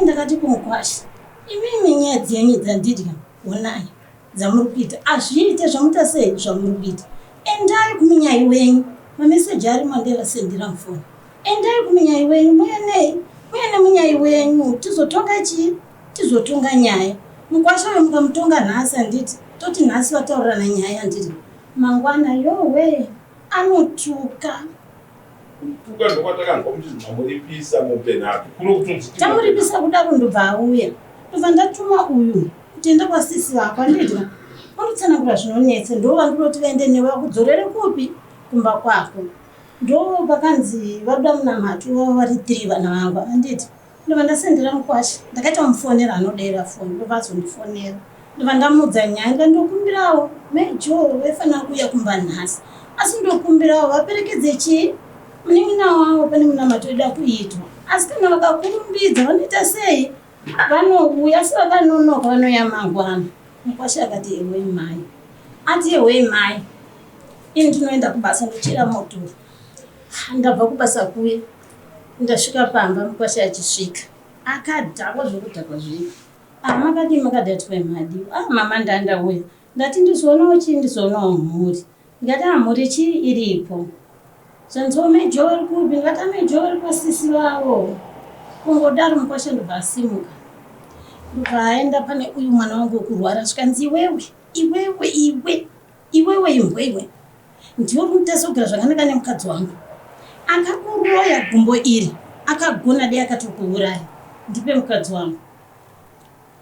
Ndakati kumukwasha, imimi nyaya dzenyu dzandidya honai dzamuri kuita hazviite zvamuita sei zvamuri kuita. Endai kumunyai wenyu mameseji arimo andevasendera mufoni. Endai kumunyai wenyu muye nei muye nemunyai wenyu tizotonga chii tizotonga nyaya. Mukwasha uyo mukamutonga nhasi handiti toti nhasi vataurirana nyaya handiti mangwana yowe anotuka. Kutuka ndokwatakanzwa kuti mamuripisa mombe nhatu kuno kutonzi tamuripisa kudaro ndobva auya ndobva ndatuma uyu kuti enda kwasisi vako andidya undotsanangura zvinonetsa ndovandinoti vaende newe vakudzorere kupi kumba kwako ndo pakanzi vabuda munamato vava vari three vana vangu anditi Ndobva ndasendera mukwasha ndakaita mufonera anodaira foni ndobva azondifonera ndobva ndamuudza nyaya ndikati ndokumbirawo mai Joe vaifanira kuuya kumba nhasi asi ndokumbirawo vaperekedze chii munin'ina wavo pane munamato ida kuitwa asi kana vakakurumbidza vanoita sei vanouya asi vakanonoka vanouya mangwana mukwasha akati ehoi mai ati ehoi mai ini ndinoenda kubasa ndochera motor ndabva kubasa kuya Ndasvika pamba mukwasha achisvika akadhakwa zvekudhakwa zviya. Ah makadii makadii ati kwai madiwa. Ah mama ndandauya ndati ndizoonawo chii ndizoonawo mhuri. Ndikati ah mhuri chii iripo. Zvanziwo mai Joe vari kupi ndikati ah mai Joe vari kwasisi vavo. Kungodaro mukwasha ndobva asimuka ndobva aenda pane uyu mwana wangu wekurwara zvikanzi iwewe iwewe iwe iwewe imbwa iwe Ndiwe uri kunditadzisa kugara zvakanaka nemukadzi wangu. Akakuroya gumbo iri akagona dei akatokuuraya. Ndipe mukadzi wangu.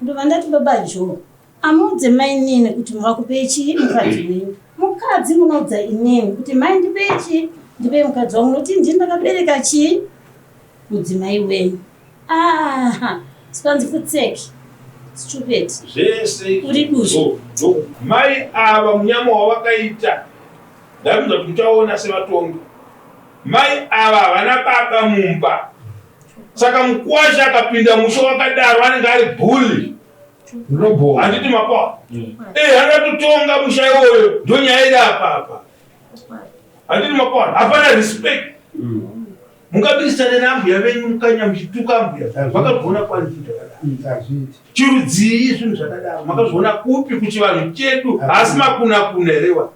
Ndobva ndati baba Joe amuudze mainini kuti vakupei chii mukadzi wenyu. Mukadzi munoudza inini kuti mai ndipei chii ndipei mukadzi wangu nokuti ndini ndakabereka chii mudzimai wenyu. Ah, sikanzi futseki. Stupid. Zvese uri duzvi. Mai ava munyama wavakaita ndakunzwa kuti muchaona sevatongi. Mai ava havana baba mumba. Saka mukwasha akapinda musha wakadaro anenge ari bully. Handiti mapawa? Eh, angatotonga musha iwoyo ndonyaya iri apa apa. Handiti mapawa? Hapana respect. Mungabikisane naambuya venyu mukanya muchituka ambuya makazviona kwani zvinhu zvakadaro chirudzii zvinhu zvakadaro makazviona kupi kuchivanhu chedu haasi makunakuna here wa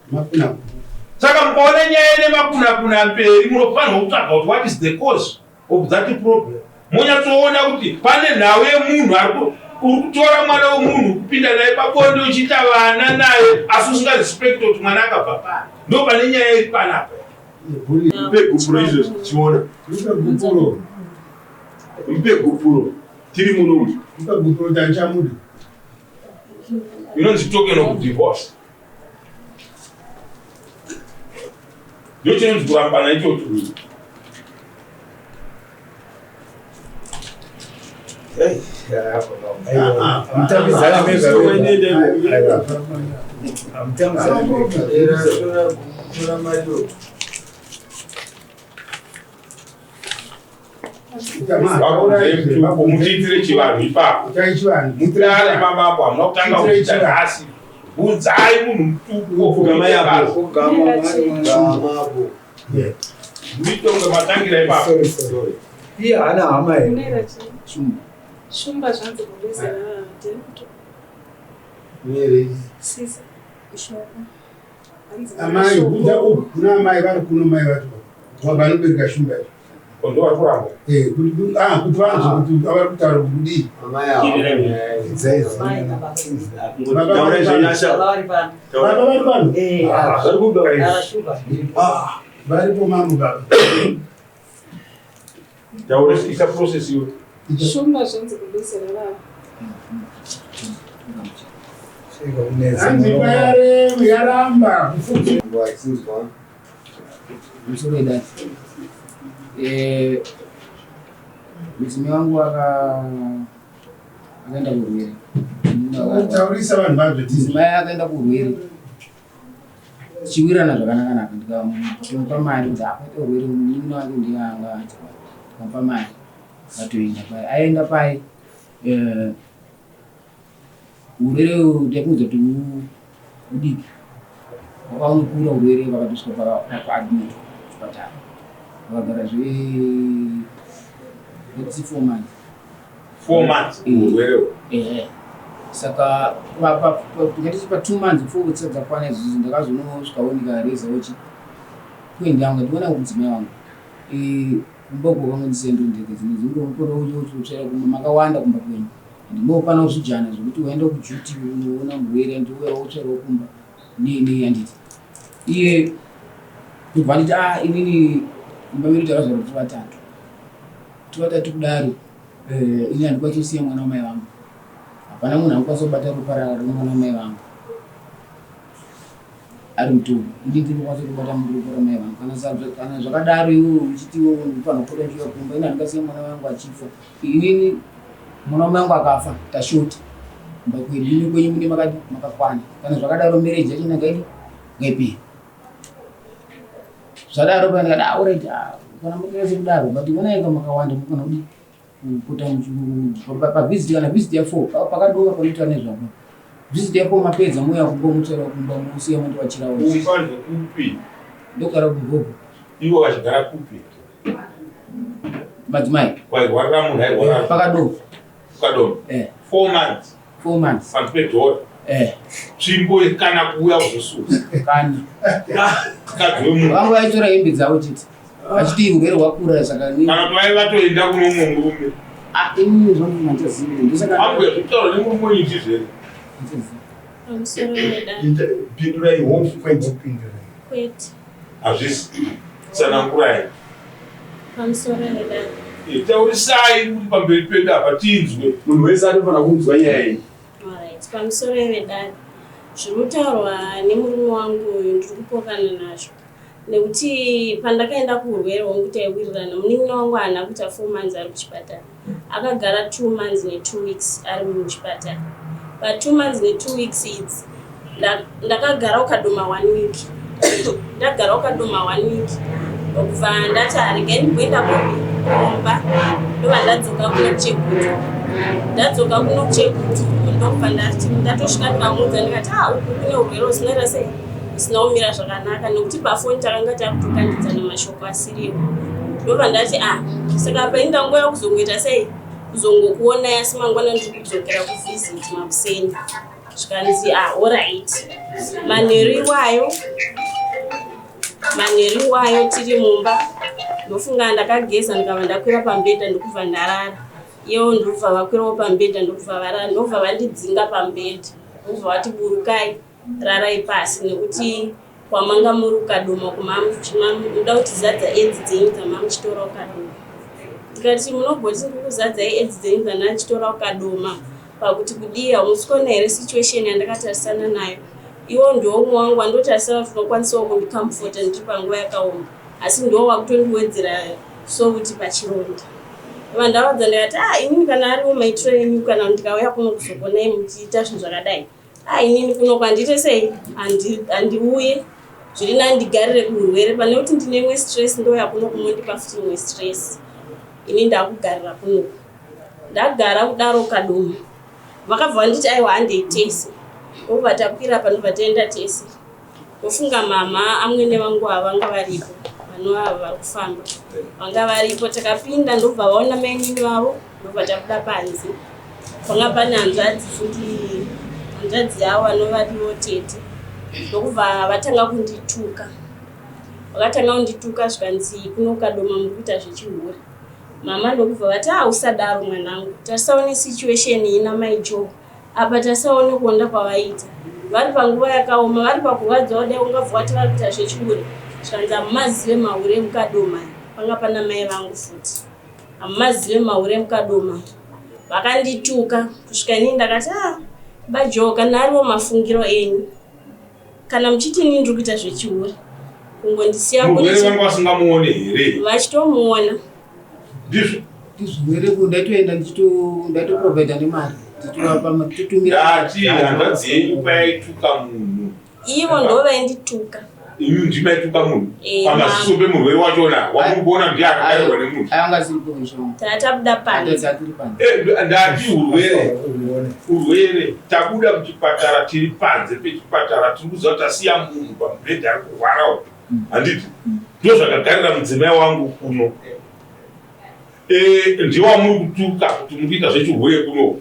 saka mukaona nyaya ine makunakuna mberi munofanirwa kutsvaga kuti what is the cause of that problem monyatsoona kuti pane nhau yemunhu ari uri kutora mwana wemunhu kupinda naye pabonde uchiita vana naye asi usingarespect kuti mwana akabva pani ndo pane nyaya iri panapa Mpe gupuro izvo tichiona. Mpe gupuro. Mpe gupuro. Tiri muno umu. Mpe gupuro tanchamuda. Inonzi token of divorce. Ndiyo chinonzi kurambana ichocho. Mutiitire chivanhu ipapo mutare mamambo hamuna kutanga kuita nhasi bvunzai munhu mutupo Muitonga matangira ipapo. Iye haana hama here? Shumba. Shumba zvanzi kuvese Sisi. Amai, budza uku kuna amai vari kuno mai vacho. Vanobereka shumba izvo. Ndo vari kuramba. Eh, kuti ah kuti vanzwe kuti vari kutaura kuti kudii. Amai ava. Baba vari pano. Baba vari pano. Vari kuba. Ah, varipo mambo baba. Taura isa process iwe. Shumba zvanzi kubesera baba. Hanzi payare yaramba kufuki. Musoro idai. Eh, mudzimai wangu akaenda kurwere. Taurisa vanhu vazvo. Mudzimai akaenda kurwere. Tichiwirirana zvakanaka naka ndikamupa mari kuti akaita urwere munin'ina wake ndiye anga ndikamupa mari akatoenda paye. Aenda paye eh, Urwere ndaikuudza kuti hudiki hwakaunokura urwere vakatosvika pakuadmit kuchipatara vakagara zve 4 months. 4 months urwere. Ehe, saka ndikati pa 2 months, 4 weeks dzakwana izvozvo, ndakazonosvikawo ndikarezawo chi point yangu. Ndikuona mudzimai wangu, kumba uko vangondisiya ndondega, dzimwe dzingomuporawo kutsvaira kumba makawanda kumba kwenyu, ndimopana kuzvijana zvekuti waenda kuduty unoona murwere, andiuya wotsvairawo kumba nei, handiti? Iye ndobva nditi, a inini kumba medu takazvarwa tiri vatatu, tiri vatatu kudaro, ini handikwanisi kusiya mwana wamai vangu. Hapana munhu anokwanisa kubata ropa remwana wamai vangu ari mutongo. Ini ndinokwanisa kubata ropa ramai vangu. Kana zvakadaro, iwe uchitiwo unofanira kupota uchiuya kumba, ini handingasiya mwana wangu achifa. Inini mwana wamai vangu akafa, tashota kumba kwedu. Imi kwenyu mune makadi makakwana. Kana zvakadaro, marriage yacho ngaidi ngaiperi. Zvadaro pa ndikati, alright, kana mukaese kudaro, but onai makawanda, mukana kudi kupota pavisit, kana visit ya4 pakadoma panoitwa nezvako, visit ya4 mapedza, mouya kumba, mutsvaira kumba, musiya mandiwachirawo. Kumba ndekupi? Ndogara kuMvovo. Ivo vachigara kupi? Madzimai? Kwairwarira munhu airwarira. Pakadoma. Kadoma? Eh. 4 months? 4 months. Panze pedhora? Eh. Tsvimbo kana kuuya kuzosuza? Kana. Mukadzi wemunhu. Vangu vaitora hembe dzavo chete, vachiti urwere hwakura, saka Kana kuti vai vatoenda kuno umwe murume? Ah, inini zvangu handichazivi, ndosaka. Ambuya, zvekutaura nemurume wenyu ndizvere? Handichazivi. Pamusoro wedare. Pindurai, Hope. Kwete. Kwete. Hazvisi, tsanangurai. Pamusoro wedare. Taurisai muri pamberi pedu apa tinzwe. Munhu wese anofanira kunzwa nyaya iyi. Alright, pamusoro wedare, zviri kutaurwa nemurume wangu uyu ndiri kupokana nazvo, nekuti pandakaenda kuurwere hwangu taiwirirana. Munin'ina wangu haana kuita 4 months ari kuchipatara, akagara 2 months ne2 weeks ari muchipatara. Pa2 months ne2 weeks idzi, ndakagara ukadoma one week, ndagara ukadoma one week, ndokubva ndati haregai ndimboenda kupi, kumba. Ndobva ndadzoka kuno kuChegutu. Ndadzoka kuno kuChegutu, ndokubva ndati ndatosvika, ndikamuudza ndikati, a uku kune urwere husinoita sei, husina kumira zvakanaka, nekuti pafoni takanga takutokandidzana mashoko asiriwo. Ndobva ndati, a saka paindangoya kuzongoita sei, kuzongokuonai, asi mangwana ndiri kudzokera kuvisit makuseni. Zvikanzi, a alright. Manheru iwayo, manheru iwayo tiri mumba, ndofunga ndakageza, ndikabva ndakwira pambedha, ndokubva ndarara. Iyewo ndobva vakwirawo pambedha, ndokubva varara, ndobva vandidzinga pambedha, ndobva vati, burukai, rarai pasi, nekuti kwamanga muri ukadoma muda kuti zadza edzi dzenyu dzamamuchitora ukadoma. Ndikati, munogoti ndikuzadzai edzi dzenyu dzandachitora ukadoma pakuti kudii? Hamusi kuona here situation yandakatarisana nayo? Iwo ndiwo umwe wangu wandotarisana kuti unokwanisawo kundicomforta ndiri panguva yakaoma, asi ndiwo wakutondiwedzera souti pachironda. Vandaudza ndikati, a inini kana ariwo maitiro enyu, kana ndikauya kuno kuzokuonai muchiita zvinhu zvakadai, a inini kuno kwandiite sei, handiuye. Zviri nani ndigarire kuurwere pane kuti ndine imwe stress, ndouya kuno kumondipa futi imwe stress. Ini ndakugarira kunoku. Ndagara kudaro kadoma, vakabva vanditi, aiwa, handei tese. Ndobva takwira panobva taenda tese. Ndofunga mama amwene vangu ava vanga varipo, vanova vari kufamba vanga varipo. Takapinda, ndobva vaona mainini vavo, ndobva tabuda panze. Panga pane hanzvadzi futi, hanzvadzi yavo vanovariwo tete. Ndokubva vatanga kundituka, vakatanga kundituka, zvikanzi, kuno kadoma muri kuita zvechihure. Mama ndokubva vati, a usadaro mwanangu, tarisawo nesituation ina mai Joe apa, tarisawo nekuonda kwavaita, vari panguva yakaoma, vari pakurwadziwa, dai ungabva wati vari kuita zvechihure. Zvikanzi, hamumazive mahure emukadoma. Panga pana mai vangu futi. Hamumazive mahure emukadoma. Vakandituka kusvika inini ndakati, a baJoe, kana ariwo mafungiro enyu, kana muchiti inini ndiri kuita zvechihure, kungondisiya. Murwere vanga vasingamuone here? Vachitomuona. Ndizvo. Ndizvirwere ku ndaitoenda ndaitoprovhaidha nemari, tichitovapa, tichitumira. Ndati hanzvadzi yenyu payaituka munhu, Ivo ndo vaindituka. Imi ndimaituka munhu? Eh. Pamaziso pemurwere wachona wamuri kuona ndiye akagarirwa nemunhu? Anga asiripo mishonga. Tatabuda panze. Atiri panze. Ndati urwere, urwere, tabuda muchipatara, tiri panze pechipatara, tiri kuziva kuti tasiya munhu pamubhedha ari kurwarawo, handiti? Ndo zvakagarira mudzimai wangu kuno. Eh, ndiwamuri kutuka kuti muri kuita zvechihure kuno.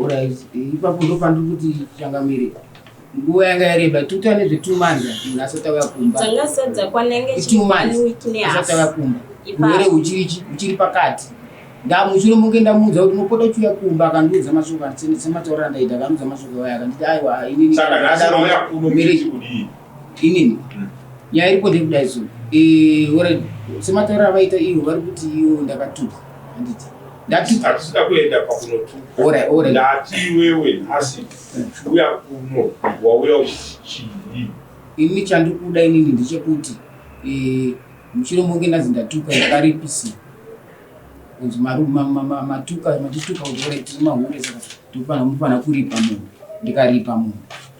Alright, ipapo ndopandiri kuti changamire nguva yanga yareba tikuta nezve two months munhu asati auya kumba. Dzanga zisati dzakwana yange Two ichiri months one week asati auya nehalf. kumba. Ipapo. Urwere huchiri huchiri pakati. Ndamushure munge ndamuudza kuti unopota uchiuya kumba akandiudza mashoko sematauriro andaita akandiudza mashoko aya akanditi aiwa inini Saka nhasi mauya kuno Marriage- muchiti kudii? Inini nyaya iripo ndeyekudai so eh, alright, sematauriro avaita ivo vari kuti ivo ndakatuka handiti ndatuka. Hatisida kuenda pakunotuka. Alright, alright. Ndati iwewe nhasi uchiuya kuno wauya uchiti chii? Ini chandikuda inini ndechekuti eh, mushure monge ndanzi ndatuka ndakaripisi kunzi matuka matituka kuti alright tiri mahure saka tinofanira mufanira kuripa munhu ndikaripa munhu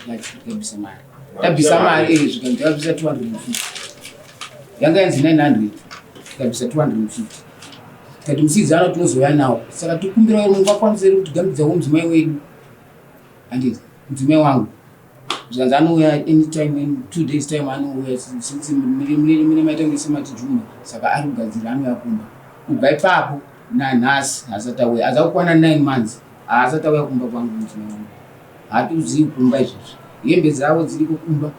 ndikabvisa mari ndabvisa mari eh, zvika ndakabvisa 250 yanga yanzi 900 ndikabvisa 250 tikati musidzana tinozouya nawo saka tikumbira mungakwanisa here kutigamidzawo mudzimai wedu handiti mudzimai wangu zvikanzi anouya anytime in 2 days time anouya since mune maita kunge sematijuma saka ari kugadzira anouya kumba kubva ipapo nanhasi haasati auya aza kukwana 9 months haasati auya kumba kwangu mudzimai wangu hatizivi kumba izvozvo hembe dzavo dziriko kumba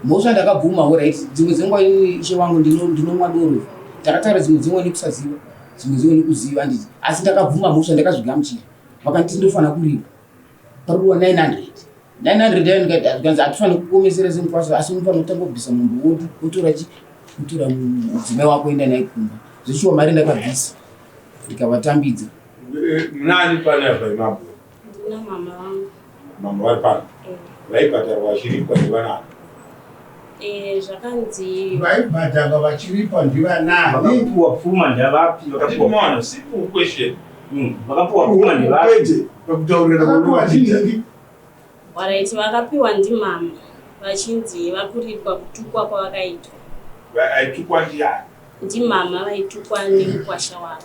mhosva ndakabvuma alright dzimwe dzenguva inini ishe wangu ndinomwa doro takataura dzimwe dzenguva nekusaziva dzimwe dzenguva nekuziva handiti asi ndakabvuma mhosva ndakazvigamuchira vakanditi ndofanira kuripa paruwa 900 900 yayo ndikati zvikanzi hatifaniri kuomesera semukwasha asi unofanira kutanga kubvisa mombe wotora chi wotora mudzimai wako oenda naye kumba zveshuwa mari ndakabvisa ndikavatambidza. Eh, nani pane apa imambo? Ndina mama vangu. Mama vari pano. Eh. Vaibhadharwa vachiripwa ndivanani? Eh, zvakanzi Vaibhadharwa vachiripwa ndivanani? Vakapuwa pfuma ndavapi? Vakapuwa Mawana, simple question. Vakapuwa pfuma ndivapi? Kwete, pakutaurirana Vakapuwa kwaunoita. ndinhingi. Alright, vakapiwa ndimama vachinzi vakuripwa kutukwa kwavakaitwa. Aitukwa ndiani? Ndimama vaitukwa nemukwasha wavo.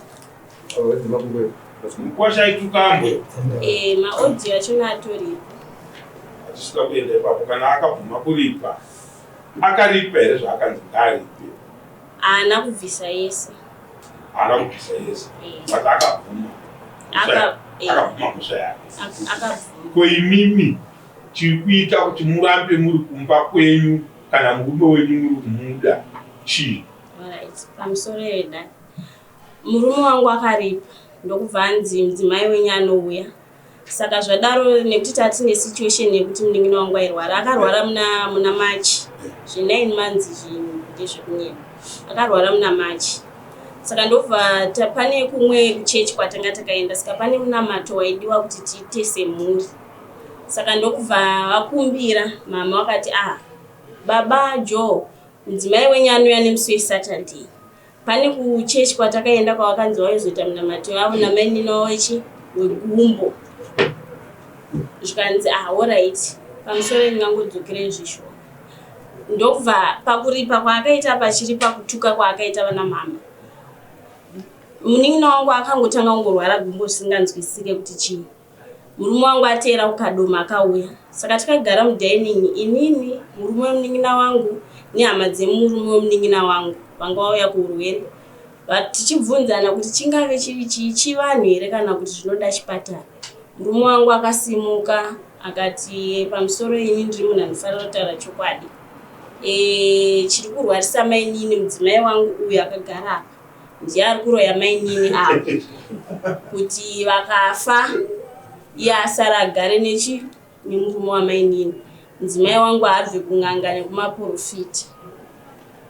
Mukwasha aituka ambwe. Eh, maaudio achona atoripo. Hatisida kuenda ipapo kana akabvuma kuripa. Akaripa here zvaakanzi ngaaripe? Haana kubvisa yese. Haana kubvisa yese. Eh. But akabvuma. Eh. Akabvuma mhosva yake. Akabvuma. Ko imimi chiri kuita kuti murambe muri kumba kwenyu kana murume wenyu muri kumuda chii? Alright, pamusoro yeda. Murume wangu akaripa ndokubva anzi mudzimai wenyu anouya. Saka zvadaro nekuti tatine situation yekuti munin'ina wangu airwara akarwara muna March zve 9 months izvi ndezvekunyema akarwara muna March saka ndobva pane kumwe kuchechi kwatanga takaenda saka pane munamato waidiwa kuti tiite semhuri saka ndokubva vakumbira mama vakati ah baba Joe mudzimai wenyu anouya nemusi weSaturday Pane kuchechi kwatakaenda kwavakanzi vaizoita munamato yavo namainini wavo wechi wegumbo zvikanzi ah alright pamusoro ndingangodzokerei zvishoma ndobva pakuripa kwaakaita pachiri pakutuka kwaakaita vana mama munin'ina wangu akangotanga kungorwara gumbo zvisinganzwisike kuti chii Murume wangu ateera kuKadoma akauya saka takagara mudining inini, murume wemunin'ina wangu nehama dzemurume wemunin'ina wangu vanga vauya kuurwere tichibvunzana kuti chingave chiri chii chivanhu here kana kuti zvinoda chipatara. Murume wangu akasimuka akati pamusoro ini ndiri munhu anofanira kutaura chokwadi. E, chiri kurwarisa mainini mudzimai wangu uyu akagara apa ndiye ari kuroya mainini avo kuti vakafa iye asara agare nechi nemurume wamainini mudzimai wangu haabve kun'anga nekumaporofita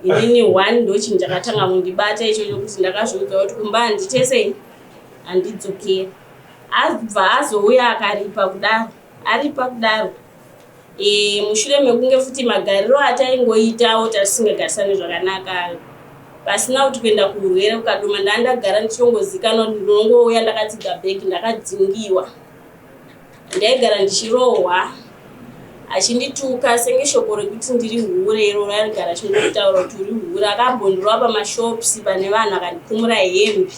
inini one ndochinhu chakatanga kundibata ichocho kuti ndakazviudza kuti kumba handitesei handidzokeri abva azouya akaripa kudaro aripa kudaro E, mushure mekunge futi magariro ataingoitawo tatisingagarisani zvakanaka pasina kuti kuenda kuurwere kukadoma ndaa ndagara ndichongozikanwa kuti ndinongouya ndakatsiga bhegi ndakadzingiwa ndaigara ndichirohwa achindituka senge shoko rekuti ndiri hure iro raigara achingotaura kuti uri hure akambondirova pamashops pane vanhu akandikumura hembe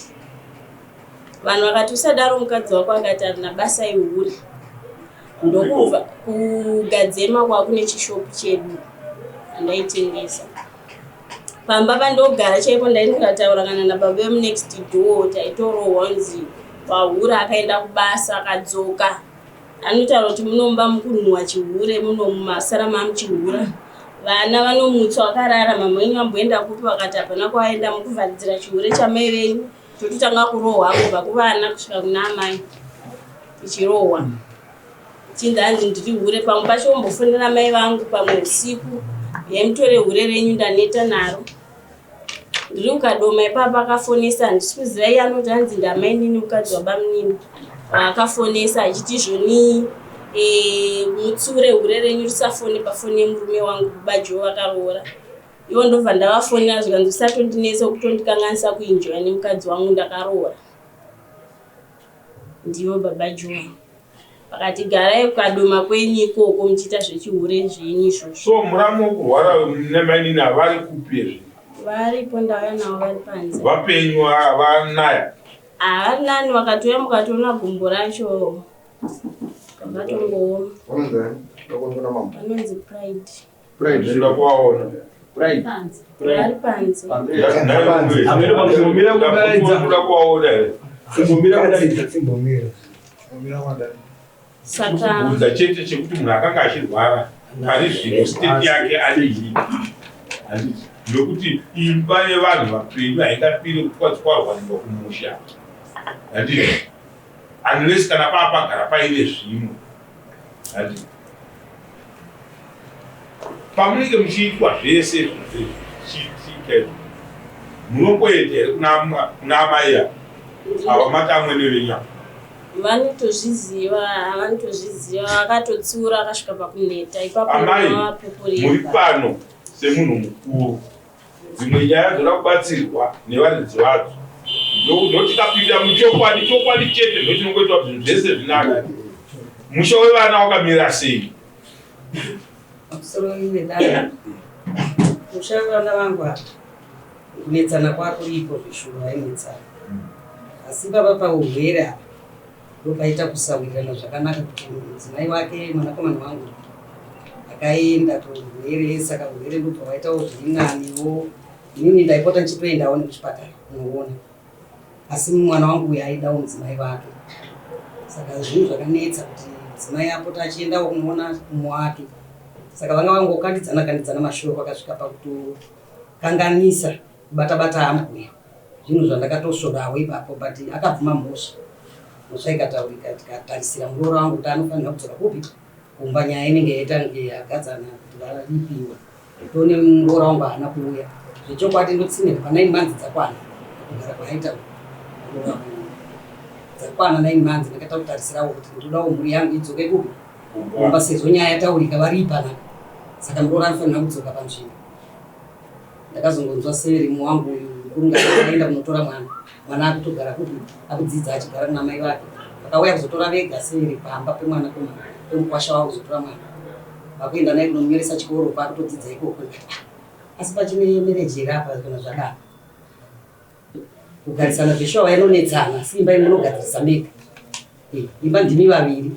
Vanhu vakati usadaro mukadzi wako akati harina basa ihure. Ndokubva kugadzema kwakune chishopu chedu andaitengesa. Pamba pandogara chaipo ndaiti ndikataura kana nababa vemunext door taitorohwa kunzi wahura akaenda kubasa akadzoka anotaura kuti munomba mukunhuwa chihure muno mumasara mamuchihura vana vanomutswa vakarara mama venyu vamboenda kupi vakati hapana kwavaenda mukuvharidzira chihure chamai venyu tototanga kurohwa kubva kuvana kusvika kuna amai tichirohwa chinzi hanzi ndiri hure pamwe pacho ombofonera mai vangu pamwe usiku yemutore hure renyu ndaneta naro ndiri kukadoma ipapa akafonesa handisi kuziva iye anoti hanzi ndamainini mukadzi wabamunini waakafonesa achiti zvoni e, mutsure hure renyu risafone pafoni yemurume wangu bajo vakaroora ivo ndobva ndavafonera zvikanzi usatondinetsa kutondikanganisa kuinjoya nemukadzi wangu ndakaroora ndivo baba Joa vakati garai kukadoma kwenyu ikoko muchiita zvechihure zvenyu izvozvo. So muramu wokurwara nemainini havari kupi ezvi? Varipo ndauya navo vari panze. Vapenyu havanaya? Havari nani vakatouya mukatoona gumbo racho vakatongooma. Vanonzi Pride. Ndinoda kuvaona. Vari panze. Ndinoda kuvaona here? Saka Kubvunza chete chekuti munhu akanga achirwara pari zvino state yake adii? Handiti nokuti imba yevanhu vapenyu haingafiri kukwatswarwaniwa kumusha. Handiti unless kana paapagara paine zvimwe. Handiti pamunenge muchiitwa zvese zvichiitika izvi munongoenda here kuna amai ava ava mati amwene venyu ava? Vanotozviziva, vanotozviziva, vakatotsiura akasvika pakuneta ipapo. Amai, Vapupurira. muri pano semunhu mukuru dzimwe nyaya dzoda kubatsirwa nevaridzi vadzo ndotikapinda muchokwadi chokwadi chete ndochinongoitwa kuti zvinhu zvese zvinaka musha wevana wakamira sei Pamusoro vedare musha wevana vangu apa kunetsana kwakuripo zveshuwa vainetsana asi baba paurwere apa ndopaita kusawirirana zvakanaka kuti mudzimai wake mwanakomana wangu akaenda kurwere saka urwere ndobva waitawo zviri naniwo inini ndaipota ndichitoendawo nekuchipatara kunoona asi mwana wangu uyu aidawo mudzimai wake saka zvinhu zvakanetsa kuti mudzimai apota achiendawo kunoona mumwe wake saka vanga vangokandidzana kandidzana mashoko akasvika pakutokanganisa kubata bata ambuya zvinhu zvandakatosvodawo ipapo but akabvuma mhosva mhosva ikataurika tikatarisira muroora wangu kuti anofanira kudzoka kupi kumba nyaya inenge yaitange yagadzana kuti varipiwa tone muroora wangu haana kuuya zvechokwadi ndotsinira pa 9 months dzakwana kugara kwaaita muroora wangu dzakwana 9 months ndakaita kutarisirawo kuti ndodawo mhuri yangu idzoke kupi kumba sezvo nyaya yataurika varipa saka muroora anofanira kudzoka panzvimbo ndakazongonzwa severimu wangu uyu mukuru akaenda kunotora mwana mwana akutogara kupi akudzidza achigara kuna mai vake vakauya kuzotora vega severi pamba pemwana komana pemukwasha wavo kuzotora mwana vakuenda naye kunomunyoresa chikoro kwakutodzidza ikoko asi pachine mereji here apa kana zvadaro kugarisana zveshuwa vainonetsana asi imba imunogadzirisa mega eh, imba ndimi vaviri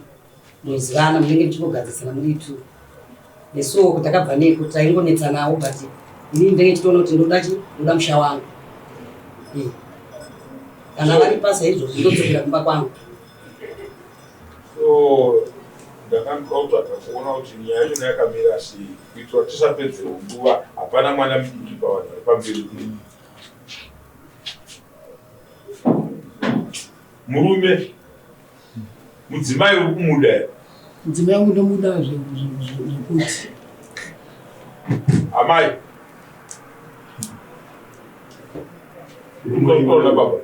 munozivana munenge muchingogadzirisana muri two nesuwo kuti takabva neko taingonetsanawo but inini ndenge chitoona kuti ndoda chi ndoda musha wangu eh. kana vari pasa izvozvo ndodzokera kumba kwangu so ndakandoda kutsvaga kuona kuti nyaya yachona yakamira sei kuitira kuti tisapedzere nguva hapana mwana mudiki pavanhu vari pamberi pedu murume Mudzimai uri kumuda here? Mudzimai wangu ndomuda zvekuti. Amai. Unoona baba.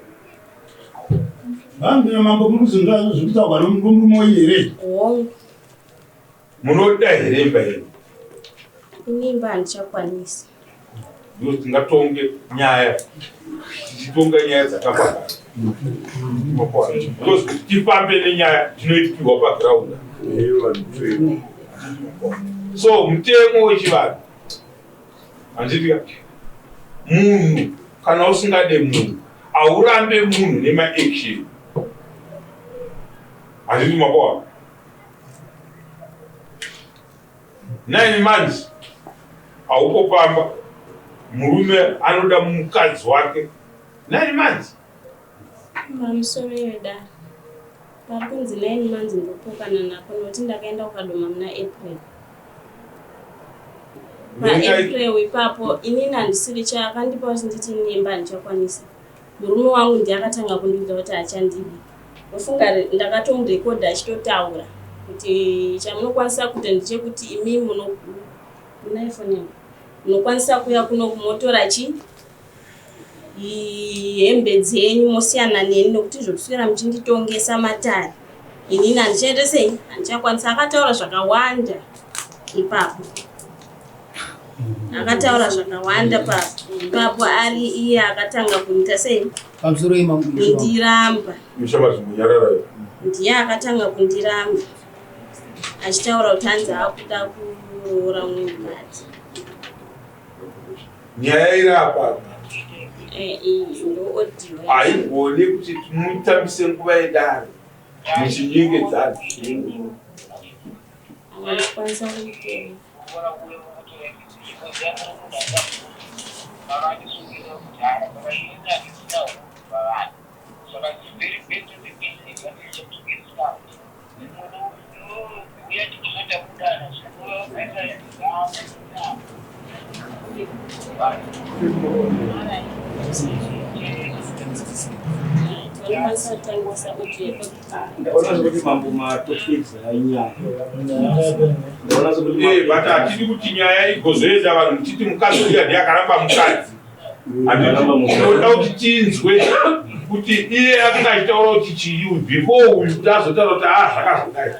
Vangu mambo muri kuzonzwa zviri kutaurwa nomurume wenyu here? Hongu. Munoda here imba yenyu? Ini imba handichakwanisi. Ndiro tingatonge nyaya tichitonga nyaya dzakapakana. Because kuti tifambe nenyaya tinoipiwa paground. So mutemo wechivanhu handiti ka munhu kana usingade munhu haurambe munhu nemaaction handiti makoa 9 months haupo pamba Murume anoda mukadzi wake 9 months. Pamusoro yedare pari kunzi 9 months ndopokana napo nokuti ndakaenda kukadoma muna April. PaApril ipapo inini handisiri chaakandipa kuti nditi nemba handichakwanisa. Murume wangu ndiye akatanga kundiudza kuti haachandidi. Ndofunga ndakatomurekodha achitotaura kuti chamunokwanisa kuita ndechekuti imi muno muna iPhone yangu munokwanisa kuuya kuno kumotora chi hembe dzenyu mosiyana neni nokuti zvokuswera muchinditongesa matare inini handichaita sei handichakwanisa. Akataura zvakawanda ipapo. Akataura zvakawanda ipapo ari iye akatanga kundiita sei pamusoro kundiramba. Ndiye akatanga kundiramba achitaura kuti hanzi akuda kuroora mumwe mukadzi. Nyaya iri apa haigone kuti mutambise nguva yedare muchinyengedzana. Vanokwanisa kuitera. Vanokwanisa kutangisa audio Ndaona sekuti mambo matopedza nyaya. Ndaona sekuti Eh, but hatidi kuti nyaya igozoenda vanhu muchiti mukadzi uya ndiye akaramba mukadzi. Tinoda kuti tinzwe kuti iye akanga achitaura kuti chii before uyu kuti azotaura kuti ah zvakazodai.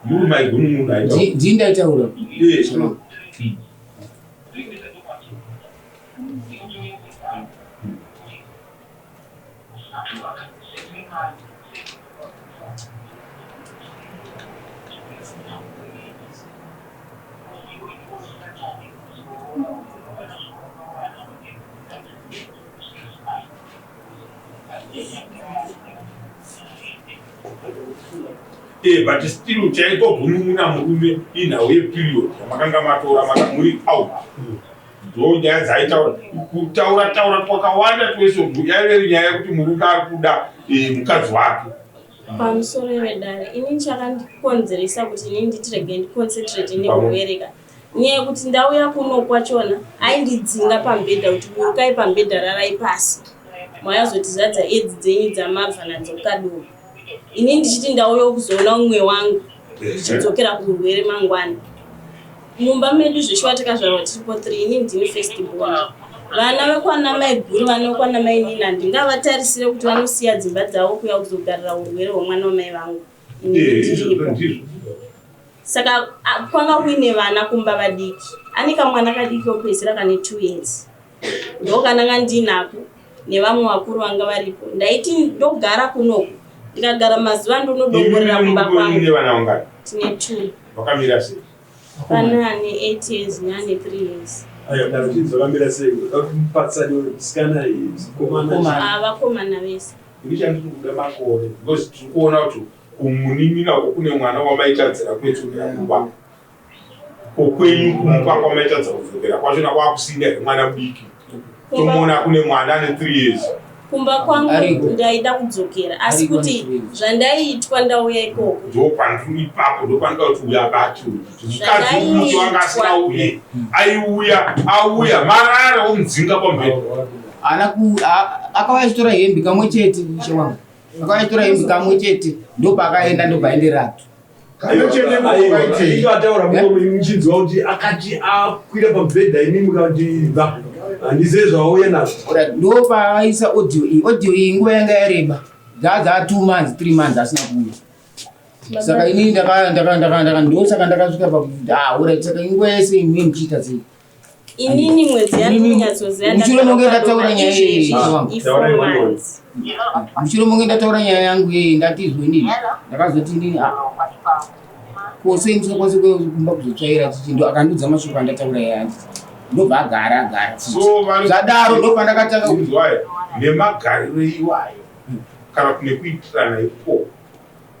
Muri maiguru munhu aitaura. Ndini ndaitaura. Yes. Eh, but still chaiko gunun'una murume inhau yeperiod yamakanga matora maka muri out. Ndo nyaya dzaitaura kutaura taura kwakawanda twese yaive iri nyaya yekuti murume ari kuda mukadzi wake. Pamusoro vedare, ini chakandikonzeresa kuti inini nditi regai ndiconcentrate nekubereka nyaya yekuti ndauya kuno kwachona aindidzinga pamubhedha kuti burukai pamubhedha rarai pasi, mayazotizadza edzi dzenyu dzamabva nadzo kukadoma. Ini ndichiti ndauya kuzoona umwe wangu ndichidzokera kurwere mangwana. Mumba medu zveshuwa takazvarwa tiripo 3, ini ndini first born. Vana vekwana maiguru, vana vekwana mainini handingavatarisire kuti vanosiya dzimba dzavo kuuya kuzogarira urwere hwemwana wamai vangu. Ini ndiripo. Saka kwanga kuine vana kumba vadiki. Ane kamwana kadiki kopedzisira kane 2 years. Ndokananga ndinako nevamwe vakuru vanga varipo. Ndaiti ndogara kunoku. Ndikagara mazuva ndonodongorera kumba kwangu. Mune vana vangani? Tine 2. Vakamira sei? Pane ane 8 years neane 3 years. Aya, kana uchinzi vakamira sei? Vakamupatsani musikana mukomana. Ah, vakomana vese. Ini chandiri kuda makore because tiri kuona kuti kumunin'ina uko kune mwana wamaitadzira kuedzokera kumba. Kokwenyu kumba kwamaitadza kudzokera kwachona kwakusina here mwana mudiki. Tomuona kune mwana ane 3 years. Kumba kwangu ndaida kudzokera asi kuti zvandaiitwa ndauya ikoko. Ndopandiri ipapo ndopanoda kuti uya abate uyu. Mukadzi umuti wanga asina uye aiuya auya marara omudzinga pamubhedha. Ana ku akauya achitora hembe kamwe chete ishe wangu. Akauya achitora hembe kamwe chete ndopaakaenda ndopaenderatu. Ataura muchinzwa kuti akati akwira pamubhedha imi mukati bva handizive zvauya nazvo. Ndopaaisa audio iyi. Audio iyi nguva yanga yareba. Dzaa 2 months 3 months asina kuuya. Saka inini ndaka ndosaka ndakasvika pakuti ah alright saka nguva yese imi muchiita sei. Inini mwedzi yandinonyatsoziva Mushure monge ndataura nyaya iyi i 4 months. Mushure monge ndataura nyaya yangu iyi ndatizwe inini. Ndakazoti inini ah. Ko sei musingakwanisi kuuya kumba kuzotsvaira chichi ndo akandiudza mashoko andataura iye handiti ndobva agara agara futi. So vari Zvadaro ndopandakatanga ku- Inzwai, nemagariro iwayo kana kuti nekuitirana ikoko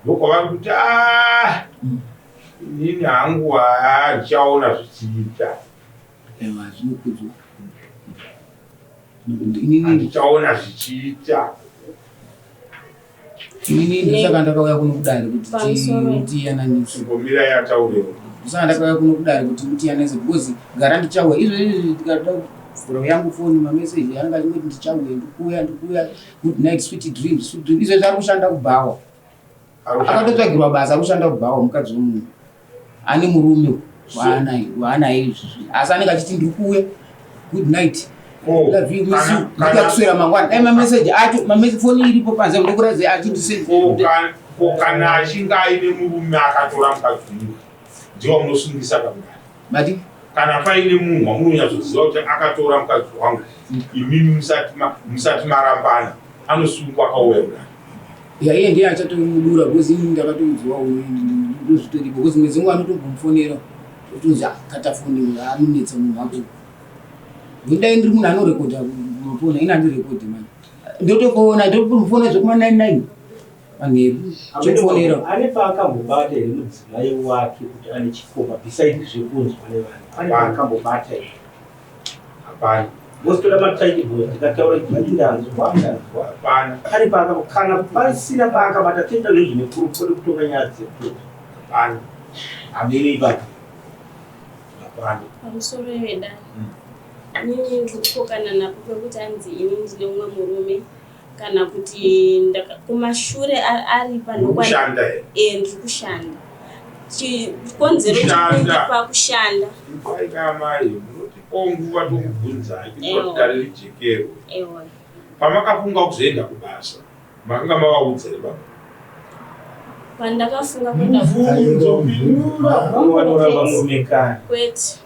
ndokwavari kuti "Ah, inini hangu haa ndichaona zvichiita Aiwa zvinokudzwa. Inini handichaona zvichiita inini ndosaka ndakauya kuno kudare kuti Pamusoro. mutiyananise. Chimbomira yataurewo Ndosaka ndakauya kuno kudare kuti mutiyananise because gara ndichauya izvo izvi ndikada kuvhura yangu foni mameseji anenge achingoti ndichauya ndikuuya ndikuuya good night sweet dreams sweet dreams izvo zvari kushanda kubhawa. Akatotsvagirwa basa akushanda kubhawa mukadzi wemunhu ane murume waanaye waanaye izvizvi asi anenge achiti ndiri kuuya good night Ko, love you miss you kana- ndikuya kana- kuswera mangwana dai mameseji acho mamese foni iripo panze ndokuratidza achiti ko kana- ko kana achinge aine murume akatora mukadzi uyu ndiwo munosungisa kamudare mati kana paine munhu wamunonyatsoziva kuti akatora mukadzi wangu imimi musati ma- musati marambana anosungwa akauya kudare ya iye ndiye achatomudura because ini ndakatoudzwa ndozvitoripo because mwedzi wangu anotombomufonera otonzi akata foni anonetsa munhu wacho ndodai ndiri munhu anorekodha mafoni ini handirekodhi mani ndotofona ndotomufona zvekuma 99 manheru chofonera Ane paakambobata here mudzimai wake kuti ane chikomba beside zvekunzwa nevanhu? Ane paakambobata here? Hapana. Mositoda mataitiboys ndikataura kuti ndanzwa ndanzwa. Hapana. Pane paaka kana pasina paakabata toita zvinhu zvine proof kwete kutonga nyaya dzekuti. Hapana. Hameno ipapo. Hapana. Pamusoro vedare. Inini ndiri kupokana napo pekuti anzi ini ndine umwe murume kana kuti kumashure ari Uri kushanda here? Eh, ndiri kushanda. Chikonzero Kushanda. chekundipa kushanda. Ipai kamai munotipawo nguva tokubvunzai kuti Ewa. dare rijekerwe. Ewa. Pamakafunga kuzoenda kubasa makanga mavaudza here baba? Pandakafunga kuenda Mubvunzo pindura. Vanoramba murume kani. kwete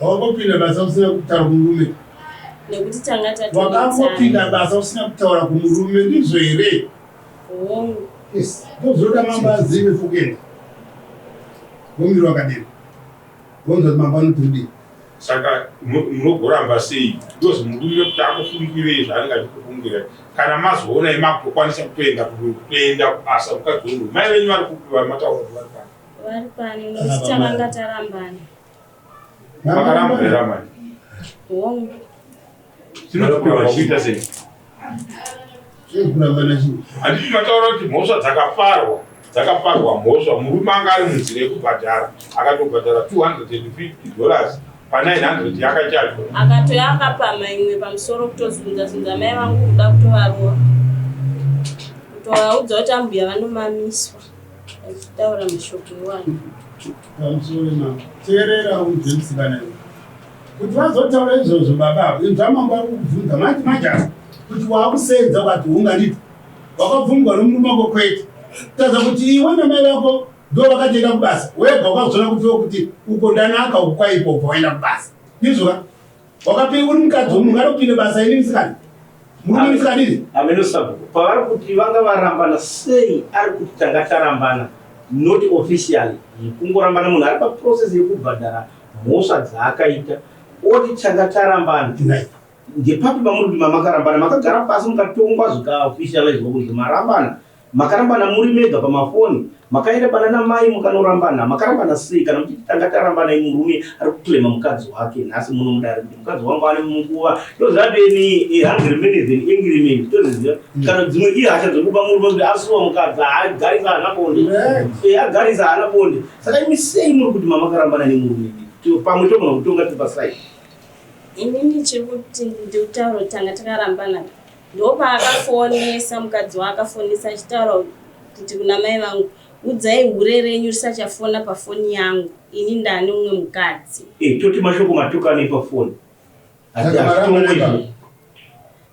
Wakambopinda basa usina kutaura kumurume. nekuti tanga tatonetsana. Wakambopinda basa usina kutaura kumurume ndizvo here? Hongu. Yes. Ndozvinoda mambo azive fukuenda. Vomiro wakadero. Vonzwa kuti mambo anoti kudii. Saka munogoramba sei? Because murume kuti akufungirei zvaanenge achikufungira. Kana mazoona makutokwanisa kutoenda kutoenda kubasa mukadzi wemunhu. Mai venyu vari kupi vamataura kuti vari pano? Vari pano nekuti takanga tarambana. Makaramba here amai? Hongu. Tinokuramba kuita sei? Kurambana chii? Handiti mataura kuti mhosva dzakaparwa dzakaparwa mhosva murume anga ari munzira yekubhadhara akatobhadhara $250 pa900 yakachajwa. Akatoya akapamha imwe pamusoro kutozunza zunza mai vangu kuda kutovarova. Kutovaudza kuti ambuya vanomamiswa. Achitaura mashoko iwayo. Pamusoro mambo. Teerera udze musikana iwe. Kuti vazotaura izvozvo baba ava, inzwa mambo ari kukubvunza manje manje apa kuti waakusenza ukati hunga nditi wakabvumwa nomurume wako kwete. Kutaridza kuti iwe namai vako ndo vakatoenda kubasa wega wakazoona kuti iwe kuti uko ndanaka uku kwaipa ubva waenda kubasa. Ndizvo ka? Wakapi uri mukadzi womunhu ungatopinda basa ini musikana. Murume musikana iri. Hameno sabhuku. Pavari kuti vanga varambana sei ari kuti tanga tarambana not officially kungorambana munhu ari paprocess yekubhadhara mhosva dzaakaita oti tanga tarambana. Ndepapi pamuri kuti mamakarambana makagara pasi mukatongwa zvikaofficializwa kunzi marambana makarambana muri mega pamafoni makaenda pana namai mukanorambana makarambana sei kana muchiti tanga tarambana murume ari kuclaima mukadzi wake nhasi muno mudare kuti mukadzi wangu ane munguva toziva kuti hungry man is an angry man toziziva kana dzimwe ihasha dzekupa murume kuti asuwa mukadzi agarisa haana bonde agarisa haana bonde saka imi sei muri kuti mamakarambana nemurume pamwe togona kutonga tiri paside. Inini chiri kuti ndikutaura kuti tanga takarambana ndopaakafonesa mukadzi waakafonesa achitaura kuti kuna mai vangu udzai hure renyu risachafona pafoni yangu ini ndane umwe mukadzi. Toti mashoko matukane pafoni. Saka marambana ipapo.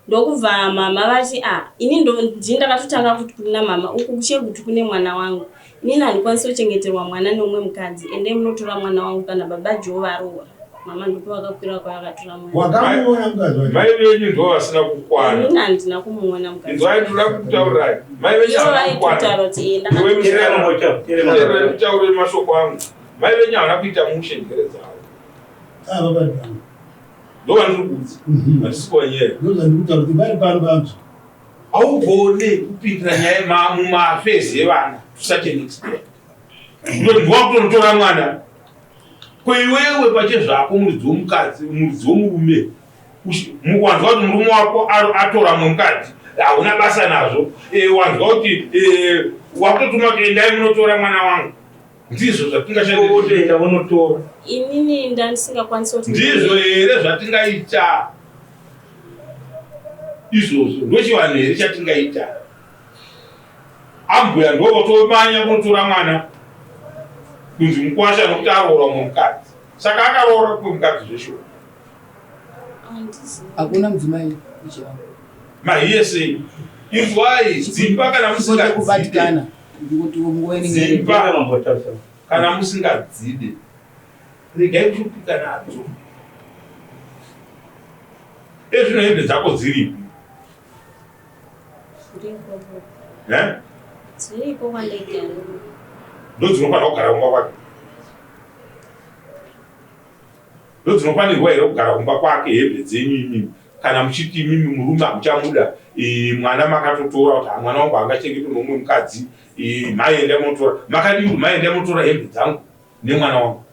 Ndokubva mama vati a ini ndini ndakatotanga kuti kuna mama uku kuChegutu kune mwana wangu inini handikwanisi kuchengeterwa mwana neumwe mukadzi endei munotora mwana wangu kana baba Joe varoora. Mama ndipo vakakwira kwavakatora mwana. Wakamuona mukadzi wacho? Mai venyu ndo vasina kukwana. Inini handina kumuona mukadzi. Inzwai ndoda kutaurirai. Mai venyu Ivo havana kukwana. vaitotaura kuti enda. Iwe muteerera mutaure mashoko angu. Mai venyu havana kuita mushe njere dzavo. Ava vari pano. Ndo vandiri kuudza. Handisi kuvanyeya. Ndo zvandiri kutaura kuti vari pano panzvo. Haugone kupindira nyaya mumafezi evana to such an extent. Ndoti ndiwakutonotora mwana. Ko iwewe pachezvako muridzi womukadzi, muridzi womurume, wanzwa kuti murume wako atora mumwe mukadzi, hauna basa nazvo. Wanzwa kuti wakutotuma kuti endai munotora mwana wangu. Ndizvo zvatingashandisa. Vonotora. Inini ndandisingakwanisi kuti Ndizvo here zvatingaita izvozvo? Ndochivanhu here chatingaita? Ambuya ndo votomanya kunotora mwana kunzi mukwasha nokuti aroora umwe mukadzi. Saka akaroora kumwe mukadzi zveshuwa. Hakuna mudzimai ichava. Mahiye sei? Inzwai, dzimba kana musingadzide. Kubatikana. Ndikuti nguva inenge iri. Dzimba kana musingadzide. Regai kushupika nadzo. Ezvino hembe dzako dziripi? Eh? Dziriko kwandaigara. Ndodzinofanira kugara kumba kwake. Ndodzinofanirwa here kugara kumba kwake hembe dzenyu imimi? Kana muchiti imimi murume hamuchamuda, mwana makatotora kuti mwana wangu haangachengetwe nomumwe mukadzi, mai endai munotora. Makadii kuti mai endai munotora hembe dzangu nemwana wangu?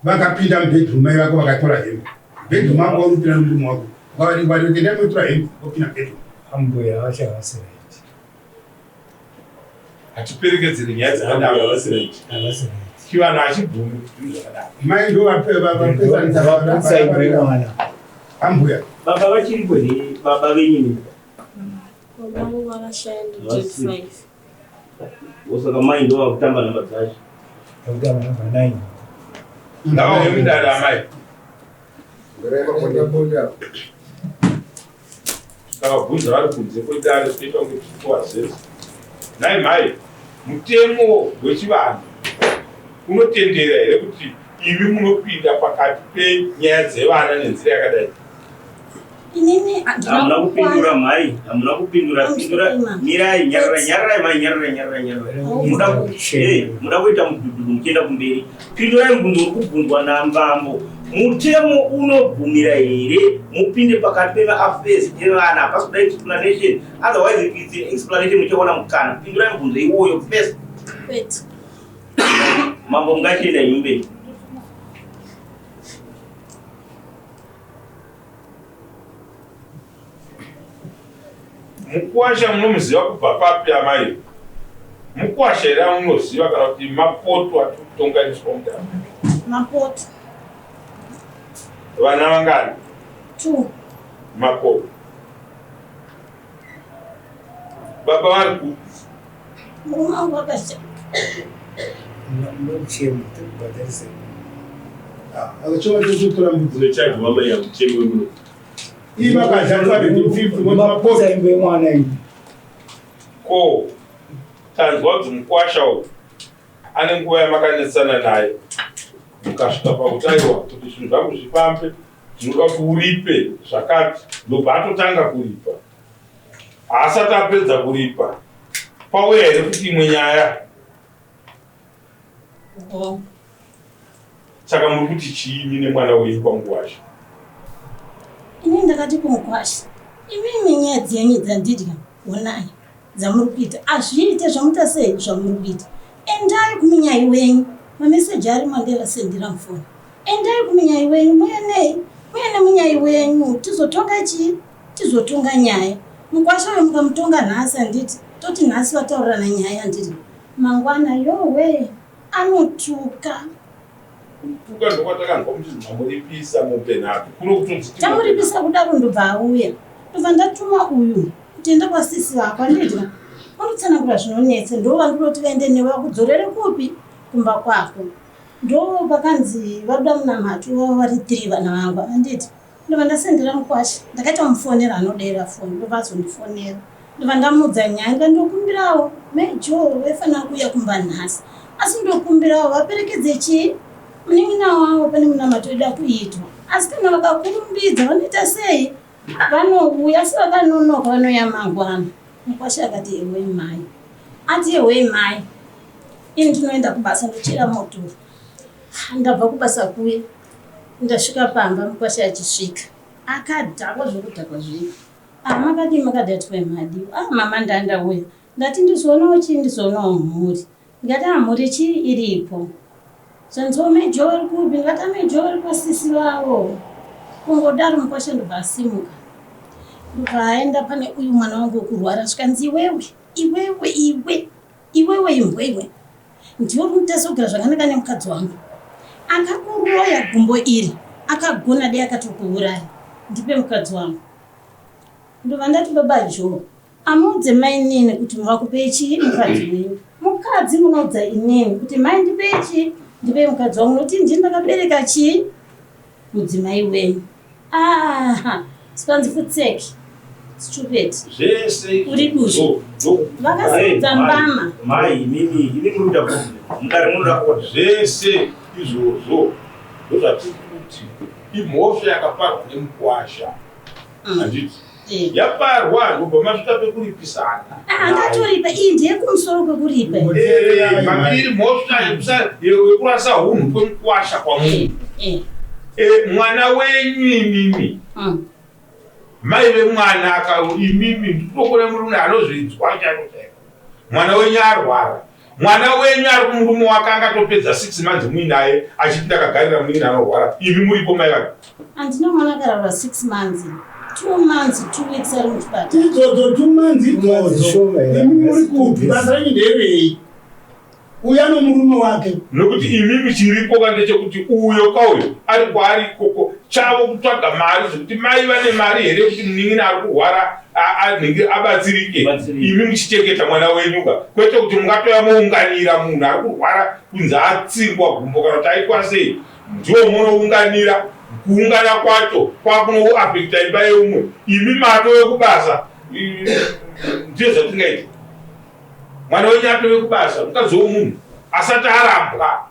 Vakapinda mubedroom mai vako vakatora hembe. Bedroom mako waunopinda nomurume wako. Ukavati kuti endai munotora hembe, vopinda mubedroom. Ambuya vacho havasi right. Hatiperekedzere nyaya dzakadaro. Havasi right. Havasi right. Chivanhu hachibvumi kuti zvinhu zvakadaro. Mai ndo vapesanisa Vaputsa imba yemwana. Ambuya. Baba vachiripo here? Baba venyu? Baba vangu vakashaya ndi 25. Osaka mai ndo vakutamba namba dzacho. Vakutamba namba 9. Ngavauye mudare amai. Tikavabvunza vari kunze kwedare toita kunge tichikuwazeza. Nhai mhai, mutemo wechivanhu unotendera here kuti imi munopinda pakati penyaya dzevana nenzira yakadai? Inini handina Hamuna kupindura kukwana. mhai, hamuna kupindura, pindura. Mirai, nyararai, nyararai mhai, nyararai, nyararai, nyararai. Muda ku muda kuita mudhudhudhu muchienda kumberi. Pindurai mubvunzo uri kubvunzwa namambo. Mutemo unobvumira here mupinde pakati pemaaffairs evana? Hapasi kuda explanation. Otherwise if it's an explanation muchawana mukana. Pindurai mubvunzo iwoyo first. Kwete. Mambo mungachienda henyu mberi. Mukwasha munomuziva kubva papi amai? Mukwasha here amunoziva kana kuti mapoto atiri kutonganiswa mudare? Mapoto. Vana vangani? 2. Mapoto. Baba vari kupi? Murume wangu akashaya. Muchemo tikubhadharisa. Akachoma totora mbudzi. Unochajwa mai yakuchemwe muno. Iye vakadya 250 voti mapoto. Imba yemwana iyi. Ko tanzwa kuti mukwasha uyu ane nguva yamakanetsana naye mukasvika pakuti aiwa kuti zvinhu zvangu zvifambe ndinoda kuti uripe zvakati, ndobva atotanga kuripa. Haasati apedza kuripa pauya here kuti imwe nyaya? Saka muri kuti chii imi nemwana wenyu kwamukwasha? Ini ndakati kumukwasha, imimi nyaya dzenyu dzandidya honai dzamuri kuita hazviite zvamuita sei zvamuri kuita. Endai kumunyai wenyu, mameseji arimo andevasendera mufoni. Endai kumunyai wenyu muenei muye nemunyai wenyu tizotonga chii tizotonga nyaya. Mukwasha uyo mukamutonga nhasi handiti toti nhasi vataurirana nyaya handiti mangwana yowe anotuka. Kutuka ndokwatakanzwa kuti mamuripisa mombe nhatu kuno kutonzi Tamuripisa kudaro ndobva auya. Ndobva ndatuma uyu kuti enda kwasisi vako handiti unotsanangura zvinonetsa ndovandinoti vaende newe vakudzorere kupi kumba kwako. Ndo pakanzi vabuda munamato vava vari 3 vana vangu handiti. Ndobva ndasendera mukwasha ndakaita mufonera anodera foni ndobva azondifonera. Ndobva ndamuudza nyaya ndikati ndokumbirawo mai Joe vaifanira kuuya kumba nhasi asi ndokumbirawo vaperekedze chii Munin'ina wavo pane munamato ida kuitwa asi kana vakakurumbidza vanoita sei? Vanouya asi vakanonoka vanouya mangwana. Mukwasha akati ehoi mai. Ati ehoi mai. Ini ndinoenda kubasa ndochera motor. Ndabva kubasa kuye ndasvika pamba mukwasha achisvika akadhakwa zvekudhakwa zviya. Ah makadii makadii ati kwai madiwa. Ah mama ndandauya ndati ndizoonawo chii ndizoonawo mhuri. Ndikati ah mhuri chii iripo. Zvanzi oh mai Joe vari kupi? Ndikati ah mai Joe vari kwasisi vavo. Kungodaro mukwasha ndobva asimuka. Ndobva aenda pane uyu mwana wangu wekurwara zvikanzi iwewe iwewe iwe iwewe imbwa iwe ndiwe uri kunditadzisa kugara zvakanaka nemukadzi wangu. Akakuroya gumbo iri akagona dei akatokuuraya. Ndipe mukadzi wangu. Ndobva ndati baba Joe Amuudze mainini kuti muvakupei chii mukadzi wenyu. Mukadzi munoudza inini kuti mai ndipei chii ndipei mukadzi wangu nokuti ndini ndakabereka chii mudzimai wenyu. Ah, sipanzi futseki stupid. Zvese uri duzvi. Vakasimudza mbama. Mai imimi imi muri kuita problem. Mudare munoda order. Zvese izvozvo ndozvatiri kuti imhosva yakaparwa nemukwasha. Handiti? Eh. Yaparwa ndobva masvika pekuripisana. Ah, ndatoripa iyi ndeyekumusoro kwekuripa. Eh, maviri mhosva yekurasa hunhu kwemukwasha kwamuri. Eh. Eh, mwana wenyu imimi. Mai vemwana aka imimi ndinokona murume anozvinzwa chaiko chaiko. Mwana wenyu arwara. Mwana wenyu ari kumurume wake angatopedza 6 months muinaye achiti ndakagarira munin'ina anorwara imi muripo mai vake. Handina mwana akararwa 6 months. 2 months 2 weeks ari muchipatara. Idzodzo 2 months idzodzo imi muri kupi basa renyu nderei? Uya nomurume wake. Nokuti imimi chiripo ka ndechekuti uyo kauyo ari kwaari ikoko chavo kutsvaga mari zvekuti mai vane mari here yekuti munin'ina ari kurwara anhingi abatsirike imi muchichengeta mwana wenyu ka kwete kuti mungatouya mounganira munhu ari kurwara kunzi atsingwa gumbo kana kuti aitwa sei ndiwo munounganira kuungana kwacho kwakunoafekta imba yeumwe imi matove kubasa ndizvo zvatingaita Mwana wenyu atove kubasa, mukadzi womunhu asati arambwa.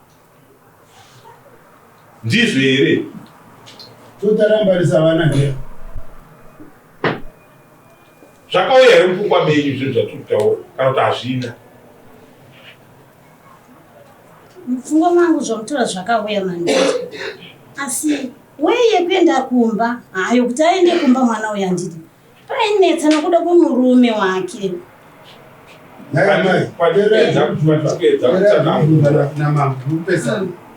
Ndizvo here? Totarambarisa vana here? Zvakauya here mupfungwa menyu zvinhu zvatiri kutaura kana kuti hazvina? Mupfungwa mangu zvamutora zvakauya mandiri. Asi wei yekuenda kumba hayo kuti aende kumba mwana uyu handidi. Painetsa nokuda kwemurume wake.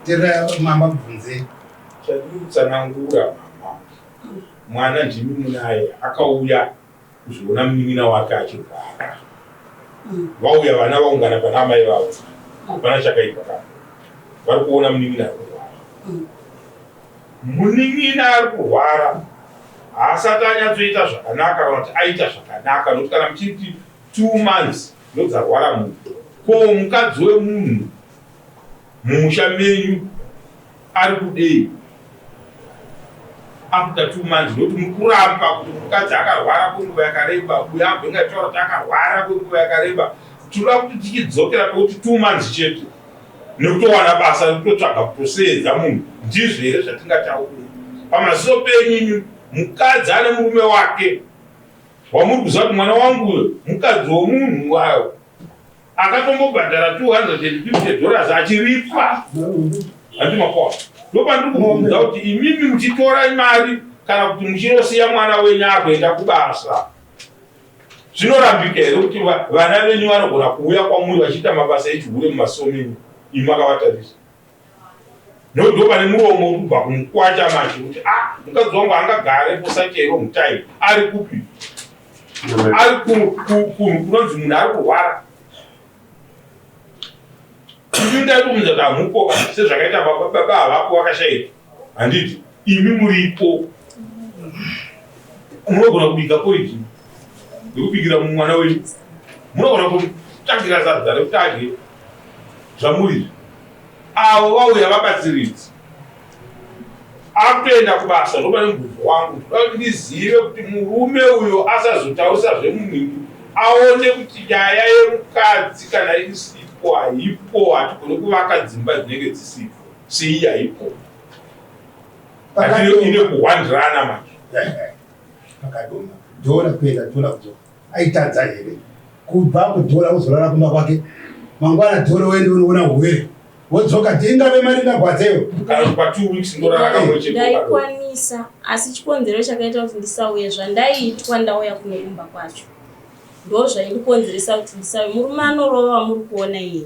Chandiri mama, mwana ndimi munaye akauya kuzoona munin'ina wake achirwara. Vauya vana vaungana pana amai vavo, hapana chakaipa ka vari kuona munin'ina ari kurwara. Munin'ina ari kurwara haasati anyatsoita zvakanaka kana kuti aita zvakanaka nokuti kana muchiti two months ndodzarwara munhu ko mukadzi wemunhu mumusha menyu ari kudei after two months nokuti muri kuramba kuti mukadzi akarwara kwenguva yakareba uyo abvenga taura kuti akarwara kwenguva yakareba tinoda kuti tichidzokera pekuti two months chete nekutowana basa rekutotsvaga kutoseedza munhu ndizvo here zvatingataure pamaziso penyu imi mukadzi ane murume wake wamuri kuziva kuti mwana wangu uyo mukadzi womunhu wayo akatombobhadhara 250 dollars achiripa handi makoa ndopandiri kubvunza kuti imimi muchitora mari kana kuti muchinosiya mwana wenyu akuenda kubasa Zvinorambika here kuti vana venyu vanogona kuuya kwamuri vachiita mabasa echihure mumasuo menyu imi makavatarisa? Nokuti ndo pane muromo uri kubva kumukwacha manje kuti ah, mukadzi wangu angagare for such a long time ari kupi? Ari kunhu kunonzi munhu ari kurwara. Imi ndaikumunza kuti hamupo sezvakaita baba havapo vakashaika. Handiti imi muripo. Munogona kubika porridge nekubikira mwana wenyu. Munogona kutsvagira sadza rekuti adye zvamuri. Avo vauya vabatsiridzi. Akutoenda kubasa ndopane mubvunzo wangu. Ndoda kuti ndizive kuti murume uyo asazotaurisa zvemunhu aone kuti nyaya yemukadzi kana isipo haipo hatigone kuvaka dzimba dzinenge dzisipo. Seiyi haipo. Ine kuhwandirana manje. Pakadoma. Dhora kuenda dhora kudzoka. Aitadza here? Kubva kudhora uzorara kumba kwake. Mangwana dhora uende unoona huwere. Wodzoka tingave mari ndagwadzeyo. Kana pa 2 weeks ndorara kamwe chete. Ndaikwanisa asi chikonzero chakaita kuti ndisauye zvandaiitwa ndauya kuno kumba kwacho. Ndozvaindikonzeresa kuti ndisauye. Murume anorova wamuri kuona iye.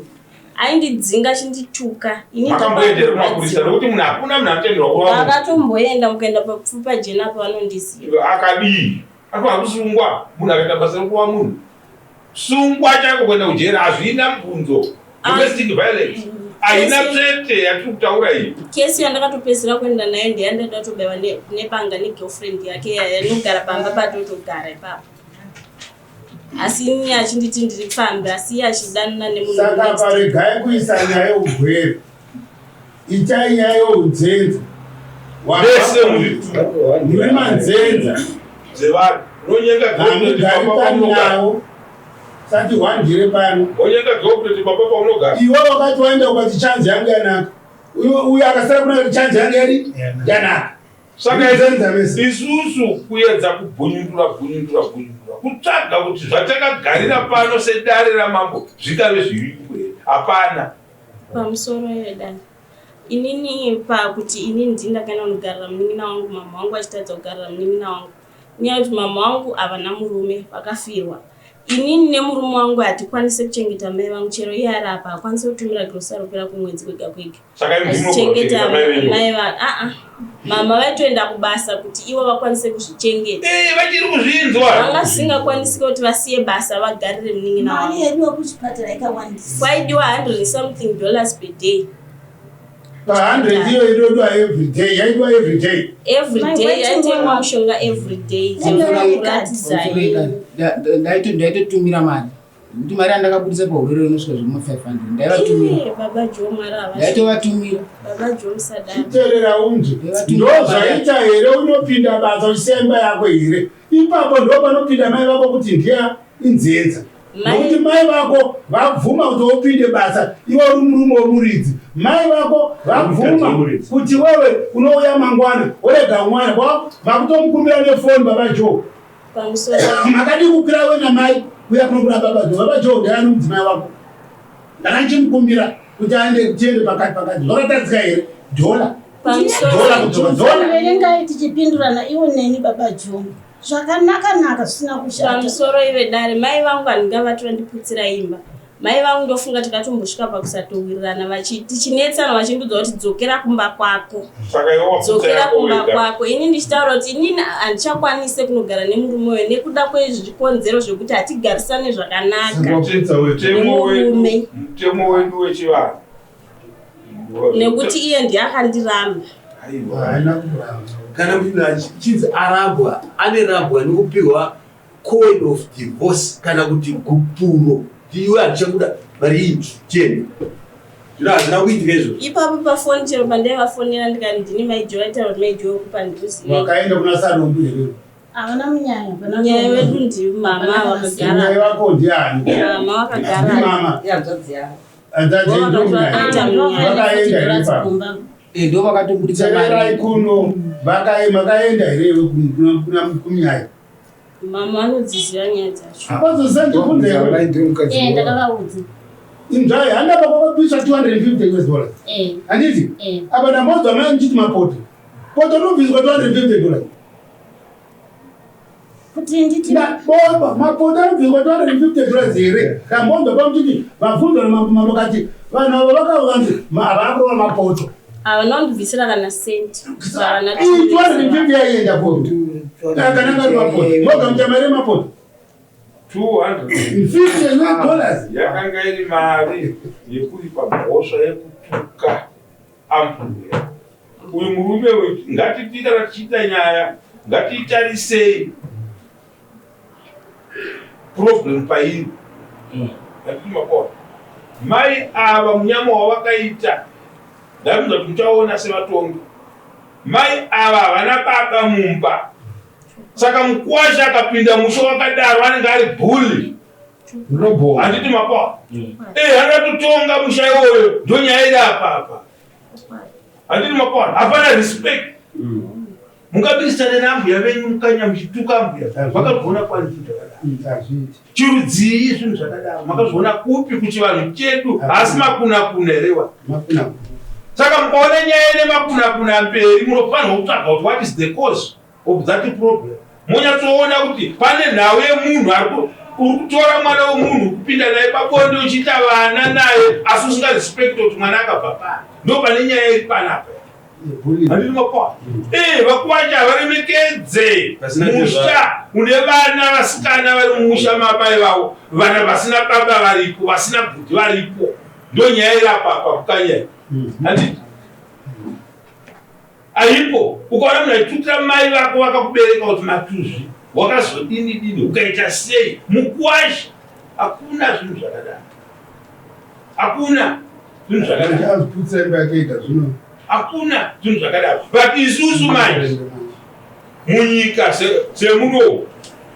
Aindidzinga achindituka. Ini Makamboenda here kumapurisa nekuti munhu hakuna munhu anotenderwa kurova munhu. Ndakatomboenda mukaenda papfupa jena apa vanondiziva. Akadii? Anofanira kusungwa munhu akaita basa rekurova munhu. Sungwa chaiko kuenda kujeri hazvina mubvunzo. Domestic violence haina tsvete yatiri kutaura iyi. Kesi yandakatopedzisira kuenda nayo ndeyandada kutobaiwa nebanga negirlfriend yake yanogara pamba patotogara ipapo. Asi ini achinditi ndiri pfambi asi iye achidanana nemunhu Saka next. apa regai kuisa nyaya yeugwere. Itai nyaya yeunzenza. Vese muri Muri manzenza. Dzevanhu. Unonyenga girlfriend pamba Hamugari paunogara. navo. Sati hwandire pano. Wonyenga girlfriend pamba paunogara. Iwe wakati waenda ukati chanzi yangu yanaka. Uyo akasara kuna kuti chanzi yangu yadi yanaka. Saka Nzenza vese. isusu kuedza kubhunyundura bhunyundura bhunyundura kutsvaga kuti zvatakagarira pano sedare ramambo zvikave zviripo here? Hapana. Pamusoro yedare. Inini pakuti inini ndini ndakaenda kunogarira munin'ina wangu mama wangu achitadza kugarira munin'ina wangu. Inyaya yekuti mama wangu havana murume vakafirwa. Inini nemurume wangu hatikwanise kuchengeta mai vangu chero iye ari apa hakwanise kutumira grocery ropera kumwedzi kwega kwega. Saka imi ndimi munogona Achichengeta kuchengeta mai venyu. mai va a-a mama vaitoenda kubasa kuti ivo vakwanise kuzvichengeta. Eh, vachiri kuzvinzwa. Vanga zvisingakwanisi kuti vasiye basa vagarire munin'ina Mari wangu. yaidiwa kuchipatara ikawandisa. Kwaidiwa 100 something dollars per day. Pa 100 iyo inodiwa every day, yaidiwa every day. Every Mai, day waitengwa yaitengwa mushonga every day. Kuratidza Ndaitotumira mari. Nekuti mari yandakabudisa pahurere inosvika zvekuma 500. Ndaivatumira. Iye, baba Joe mwari havasvi. Ndaitovatumira. Baba Joe musadaro. Chiterera unzwe. Ndozvaita here unopinda basa uchisiya imba yako here? Ipapo ndo panopinda mai vako kuti ndiya inzenza. Nokuti mai vako vabvuma kuti upinde basa iwe uri murume wemuridzi. Mai vako vabvuma kuti wewe unouya mangwana worega mwana vakutomukumbira nefoni baba Joe. Pamusoro. Makadii kukwira we namai kuya kunokura baba Joe. Baba Joe ndiani mudzimai wako? Ndakandichimukumbira kuti aende tiende pakati pakati. Zvakatadzika here? Dhola. Dhola kudzoka dhola. Verengai tichipindurana iwo neni baba Joe. Zvakanaka naka zvisina kushata. Pamusoro ive dare mai vangu handingavati vandiputsira imba. Mai vangu ndofunga takatombosvika pakusatowirirana tichinetsana vachindiudza kuti dzokera kumba kwako. Saka iwe waputsa Dzokera yako kumba wega. kwako. Ini ndichitaura kuti inini handichakwanise kunogara nemurume uyu nekuda kwezvikonzero zvekuti hatigarisane zvakanaka. Mutemo wedu Nemurume. mutemo wedu wechivanhu. Nekuti iye ndiye akandiramba. Haina kuramba. Kana munhu achinzi arambwa, anerambwa nekupiwa coin of divorce kana kuti gupuro. Iwe handichakuda mari iyi tiende. Zvino hazvina kuitika izvozvo. Ipapo pafoni chero pandaivafonera ndikati ndini mai Joe vaitaura kuti mai Joe wekupanduzive. Wakaenda kuna Sarombo here? Havana munyaya. havana Munyaya wedu ndi mama Munyaya vakagara. wako ndiani? Mama vakagara. Ndi mama. Ihanzvadzi yavo. Hanzvadzi Vakaita ndomunyaya. munyaya. Vakaenda here ipapo? Ndo vakatobudisa Tererai mari. kuno. Makaenda here iwe kumunyaya? Mama vanodziziva nyaya dzacho. Apazosandikunze. Eh, ndakavaudza. Inzvai handapa kwakabviswa 250 US dollars. Eh, Handiti? eh. Apa ndambodzwa mai ndichiti mapoto. Poto rinobviswa 250 dollars. Kuti nditi Bomba mapoto anobviswa 250 dollars here? Ndambonzwa pamuchiti vabvunzwa namambo kati vanhu ava vakavanzi havakurova mapoto. Havana kundibvisira kana senti. Havana Iyi 250 yaienda poto. Akananga ari mapoto. Moga muchamari mapoto. 200 50 US dollars. yakanga iri mari yekuripa mhosva yekutuka ambuya. Uyu murume uyu ngatiti kana tichiita nyaya ngatiitarisei problem pairi. Ngatiti makona. Mai ava munyama wavakaita ndakunza kuti muchaona sevatongi. Mai ava havana baba mumba. Saka mukwasha akapinda musha wakadaro anenge ari bhuli. Robo. Handiti mapawa. Eh, angatotonga musha iwoyo ndonyaya iri apa apa. Handiti mapaona? Hapana respect. Mungabikisane naambuya venyu mukanya muchituka ambuya. Makazviona kwani zvinhu zvakadaro? Chirudzii zvinhu zvakadaro? Makazviona kupi kuchivanhu chedu? Haasi makunakuna here wa? Saka mukaona nyaya ine makunakuna mberi munofanirwa kutsvaga kuti what is the cause of that problem. Monyatsoona kuti pane nhau yemunhu ari uri kutora mwana wemunhu kupinda naye pabonde uchiita vana naye asi usingarespect kuti mwana akabva pari. Ndo pane nyaya iri panapa. Handiti mapoa? Eh, vakuwasha havaremekedze musha une vana vasikana vari mumusha maamai vavo, vana vasina baba varipo, vasina bhudhi varipo. Ndo nyaya iri apa apa kukanya. Handiti? Aipo ukaona munhu achitutira mai vako vakakubereka kuti matuzvi wakazodini dini ukaita sei mukuwasha hakuna zvinhu zvakadaro. Hakuna zvinhu zvakadaro. Azviputsa imba yake ega zvino. Hakuna zvinhu zvakadaro. But isusu manje munyika semuno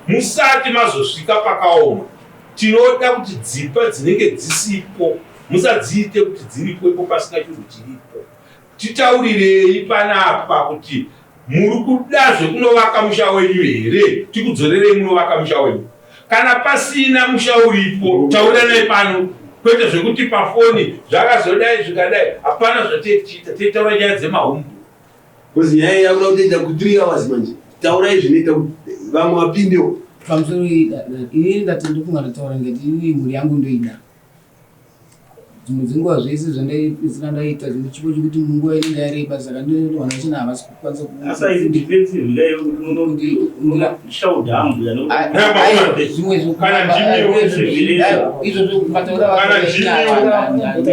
musati mazosvika pakaoma tinoda kuti dzimba dzinenge dzisipo musadziite kuti dziripo ipo pasina chinhu chiripo. Titaurirei panapa kuti muri kuda zvekunovaka musha wenyu here tikudzorerei munovaka musha wenyu. Kana pasina musha uripo tauriranai pano kwete zvekuti pafoni zvakazodai zvikadai hapana zvatee tichiita teitaura nyaya dzemahumbu. Because nyaya yakuda kutoita ku 3 hours manje. Taurai zvinoita kuti vamwe vapindewo. Pamusoro ini ndati ndofunga ndataura ndikati ini mhuri yangu ndoida. Dzimwe dzenguva zvese zvandaipedzisira ndaita zvine chipo chekuti munguva inenge yareba saka ndinoona vachena havasi kukwanisa Asi haisi defensive ka iyo kuti unoshauda ambuya zvimwe izvozvo mataura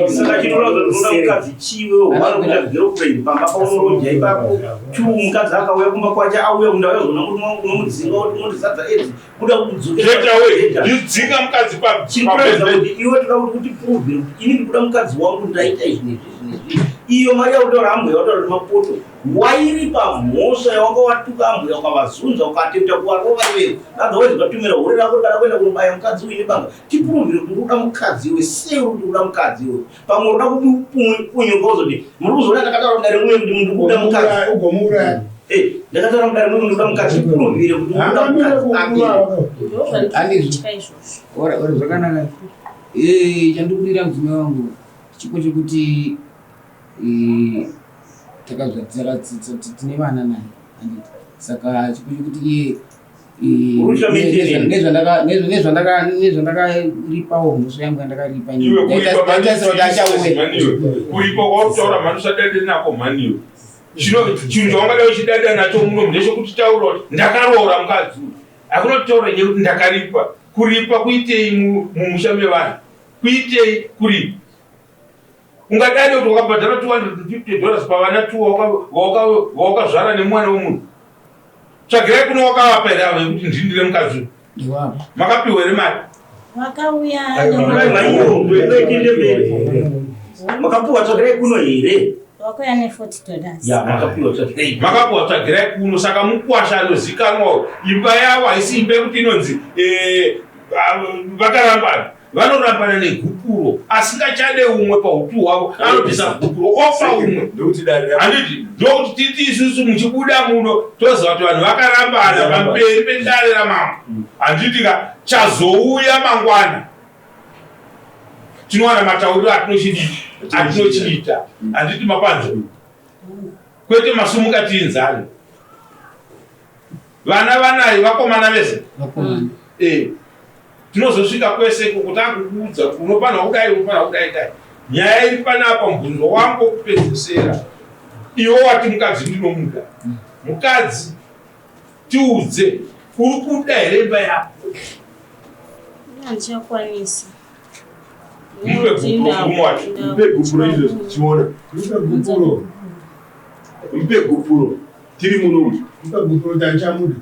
saka chinoratidza kuti unoda mukadzi chiwe wanokuita girlfriend pamba paunoroja ipapo two mukadzi akauya kumba kwache auya kunda uyazoona murume wangu unomudzinga woti unoti sadza edzi kuda kudzokera mukadzi pa chikuratidza kuti iwe toda kuti kuti prove kuti ini ndikuda mukadzi wangu ndaita izvi nezvi nezvi iyo mari yautaura ambuya wataura kuti mapoto wairipa mhosva yawanga watuka ambuya ukavazunza ukatenda kuvarova iwewe otherwise ukatumira hure rako rikada kuenda kunobaya mukadzi uine banga tipuruvire kuti uri kuda mukadzi iwe sei uri kuti kuda mukadzi iwe pamwe unoda kupunyuka uzoti muri kuzoona ndakataura mudare muye kuti ndiri kuda mukadzi ugomuuraya eh, ndakataura mudare muye kuti ndikuda mukadzi tipuruvire kuti uri kuda mukadzi andizvo zvakanaka eh, chandikudira mudzimai wangu chipo chekuti eh, takazva tine vana naye anditi saka chipo chekuti iye nezvandakaripawo mhosva yangu yandakaripa kuripa kwautaura mhani usadade nako mhani iwe chinhu chaungada uchidada nacho muno ndechekuti taura kuti ndakaroora mukadzi uyu hakuna kutaura nyaya kuti ndakaripa kuripa kuitei mumusha mevanhu kuitei kuripa Ungadade kuti wakabhadhara 250 dollars pavana two wawakazvara nemwana wemunhu. Tsvagirai kuno wakavapa here avo yekuti ndindire mukadzi uyu? Makapiwa here mari? Vakauya makapiwa tsvagirai kuno here? Vakauya ne 40 dollars. Ya, makapiwa tsvagirai. Makapiwa tsvagirai kuno saka mukwasha anozikanwa imba yavo haisi imba yekuti inonzi eh, vakarambana. Vanorambana negupuro asingachade umwe pautu hwavo anobvisa gupuro opa umwe handiti ndokuti titi isusu muchibuda muno toziva kuti vanhu vakarambana pamberi pedare ramambo handiti ka chazouya mangwana tinowana matauriro atinochidii atinochiita handiti mapanzi kwete masumuka tiinzani Vana vanayi vakomana vese eh, tinozosvika kwese ikoko takukuudza kuti unofanira kudai unofanira kudai dai nyaya iri panapa mubvunzo wangu wekupedzesera iwe wati mukadzi ndinomuda mukadzi tiudze uri kuda here imba yako handichakwanisi mupe gupuro murume wacho mupe gupuro izvo tiona mupe gupuro mupe gupuro tiri muno mupe gupuro tanchamuda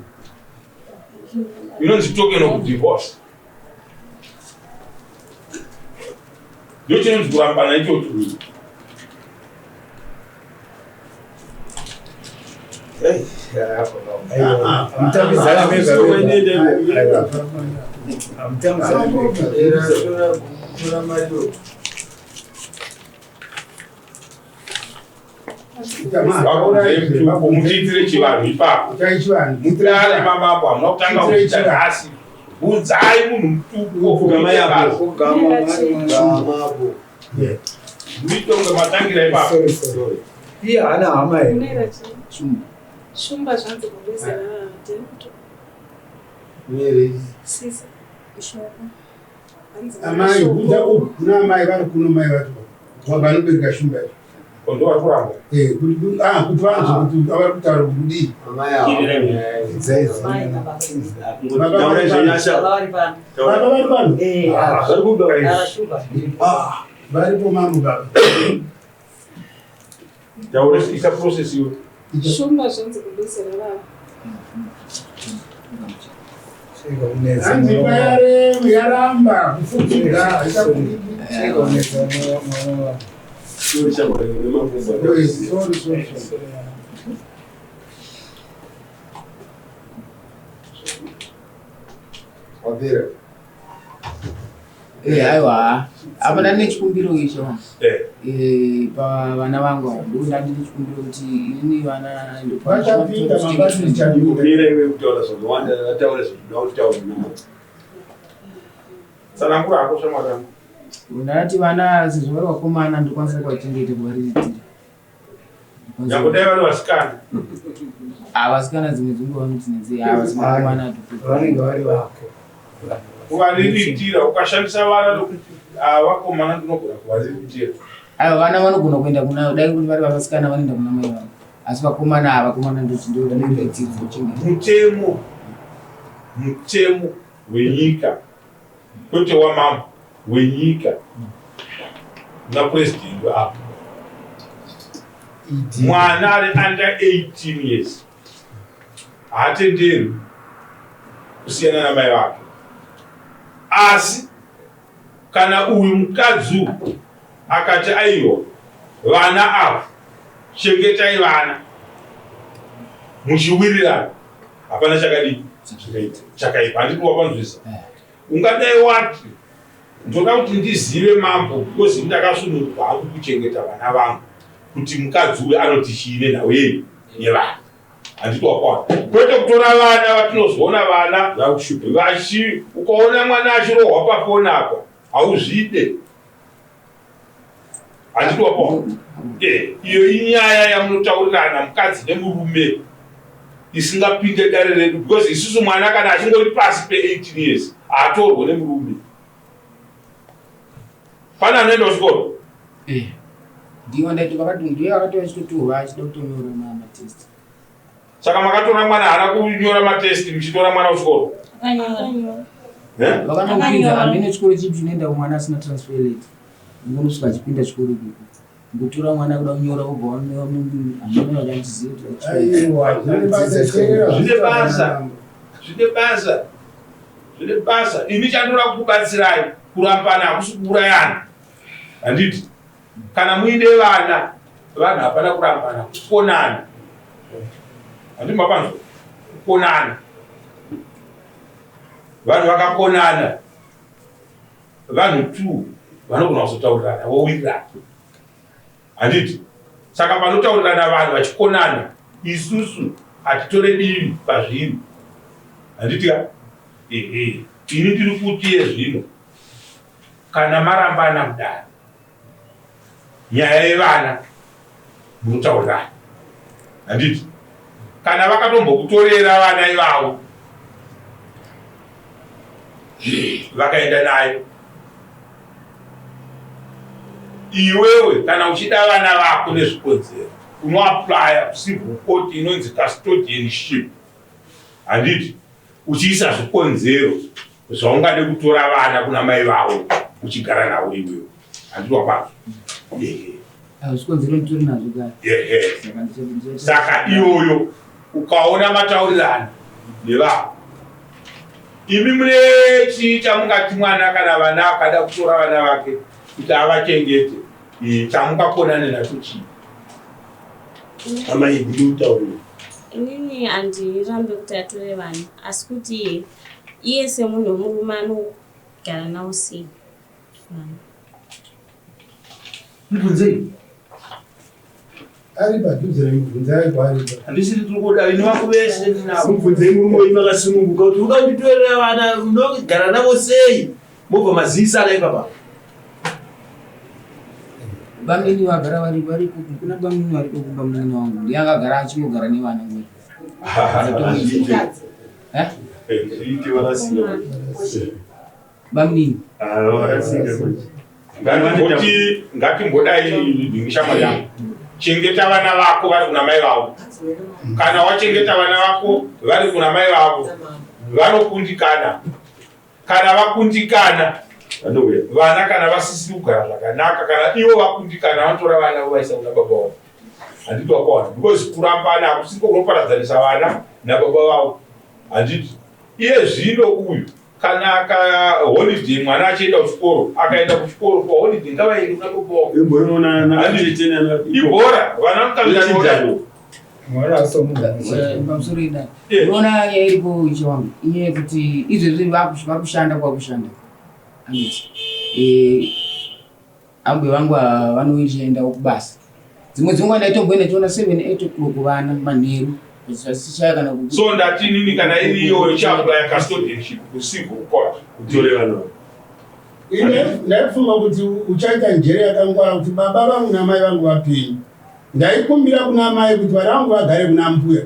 inonzi token of divorce ndochinonzi kurambana ichocho Vakudzei mutupo mutiitire chivanhu ipapo. Mutare mamambo hamuna kutanga kuita nhasi. Bvunzai munhu mutupo. Muitonge matangira ipapo. Iye haana hama here? Shumba zvanzi kubezera Sisi. Shoko. Amai, bvunza uku kuna amai vari kuno mai vacho vanobereka shumba izvo. Ndo vari kuramba. Eh, kuti ah kuti vanzwe kuti vari kutaura kuti kudii. Baba vari pano. Baba vari pano. Ah, varipo mambo baba. Taura ita process iwe. Shumba zvanzi kubezera vava. Hanzi payare yaramba kufukidza Sorry, sorry, sorry. Wapera. Eh, aiwa apa ndane chikumbiro icho Eh, pavana vangu ava ndo ndandine chikumbiro kuti inini vana Vachapinda mabati chanyuka. Mira iwe kutaura zvakawanda ataura zvinoda kutaura namo. Tsanangura hako shamwari yangu. Ndakati vana sezvo vari vakomana ndokwanisa kuvachengeta kuvariritira. Nyangwe dai vari vasikana. Ah, vasikana dzimwe dzinguva vanoti nenzei ah, asi vakomana Vanenge vari vako. Kuvariritira ukashandisa vana nokuti ah vakomana ndinogona kuvariritira. Aiwa vana vanogona kuenda kuna dai kuti vari vasikana vanoenda kuna mai vavo asi vakomana ava vakomana ndochengeta. Mutemo mutemo wenyika kwete wamambo wenyika na president apa mwana ari under 18 years haatenderwi kusiyana namai vake asi kana uyu mukadzi uyu akati aiwa vana ava chengetai vana muchiwirirana hapana chakadii chakaipa handiti wapanzwisa ungadai wati ndoda kuti ndizive mambo because ndakasunungurwa hangu kuchengeta vana vangu kuti mukadzi uyu anoti chii nenhau yei yevana handiti wakwana kwete kutora vana vatinozoona vana vachi ukaona mwana achirohwa pafoni apa hauzvide handiti wakwana eh, iyo inyaya yamunotaurirana mukadzi nemurume isingapinde dare redu because isusu mwana kana achingori pasi pe18 years haatorwe nemurume pane anoenda kuchikoro Eh. Ndiwo ndaiti vakati ndiye akatouya achitotorwa achida kutonyora matest. Saka makatora mwana haana kunyora matest muchitora mwana kuchikoro? Eh? Vakanopinza hamene chikoro chipi chinoenda kumwana asina transfer letter. Ungonosvika achipinda chikoro ikoko. Ngotora mwana kuda kunyora wobva hamene vakandiziva kuti Aiwa, zvine basa teerera Zvine basa. Zvine basa. Zvine basa. Ini chandoda kukubatsirai kurambana hakusi kuurayana. Handiti? Kana muine vana, vanhu hapana kurambana, kukonana. Handiti mapanzwa? Kukonana. Vanhu vakakonana, vanhu two vanogona kuzotaurirana vowirirana. Handiti? Saka panotaurirana vanhu vachikonana, isusu hatitore divi pazviri. Handiti ka? Ehe. Ini ndiri kuti yezvino kana marambana mudare nyaya yevana munotaurirana. Handiti? Kana vakatombokutorera vana ivavo vakaenda nayo iwewe kana uchida vana vako nezvikonzero unoaplya kucivil court inonzi custodianship handiti uchiisa zvikonzero zvaungade kutora vana kuna mai vavo uchigara navo iwewe handiti wapazvo ehe Zvikonzero nditori nazvo kare. Ehe. Saka ndichati Saka iyoyo ukaona mataurirano nevanhu imi mune chii chamungati mwana kana vana akada kutora vana vake kuti avachengete eh, chamungakonane nacho chii Amai ndikutaurira. Inini handirambe kuti atore vana asi kuti iye semunhu wemurume anogara nawo sei vana. Mubvunzei. Ari padhuze nemubvunzai kwaari. Handisiri tiri kuda ini vako vese ndinavo. Mubvunzei murume wenyu vakasununguka kuti uda kunditorera vana unogara navo sei mobva mazivisana ipapa. Bamnini vagara vari variko kuna bamnini variko kumba munini wangu ndiye akagara achingogara nevana nguva. Eh? Zviite varasika. Bamnini. Ah, varasika manje. Ngatimboti ngatimbodai shamwari yangu. Chengeta vana vako vari kuna mai vavo. Kana wachengeta vana vako vari kuna mai vavo vanokundikana. Kana vakundikana Vanouya. Vana kana vasisiri kugara zvakanaka, kana ivo vakundikana vanotora vana vovaisa kuna baba vavo. Handiti wakawana? Because kurambana hakusiko kunoparadzanisa vana nababa vavo, handiti? Iye zvino uyu kana aka holiday mwana achienda kuchikoro, akaenda kuchikoro paholiday ngavaende kuna baba vavo. Ibhora vana vanotambira. Pamusoro ida unoona nyaya iripo ishe wangu inyaya yekuti izvezvi vari kushanda kwakushanda anditi ambuya vangu ava vanochiendawo kubasa dzimwe dzenguva ndaitomboenda chiona 7 8 o'clock vana manheru zvasichaya kana So ndati inini kana iri iyoyo ichiapplya custodianship kucivil court. Kutore vana. Ndaifunga kuti uchaita njere yakangwara kuti baba vangu namai vangu vapenyu. Ndaikumbira kuna mai kuti vana vangu vagare kuna mbuya.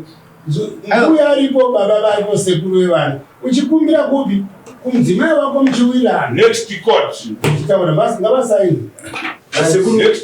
Mbuya aripo, baba varipo, sekuru vevana. Uchikumbira kupi? Kumudzimai wako muchiwirirana. Next court. Uchitaura basi ngavasaini. Next.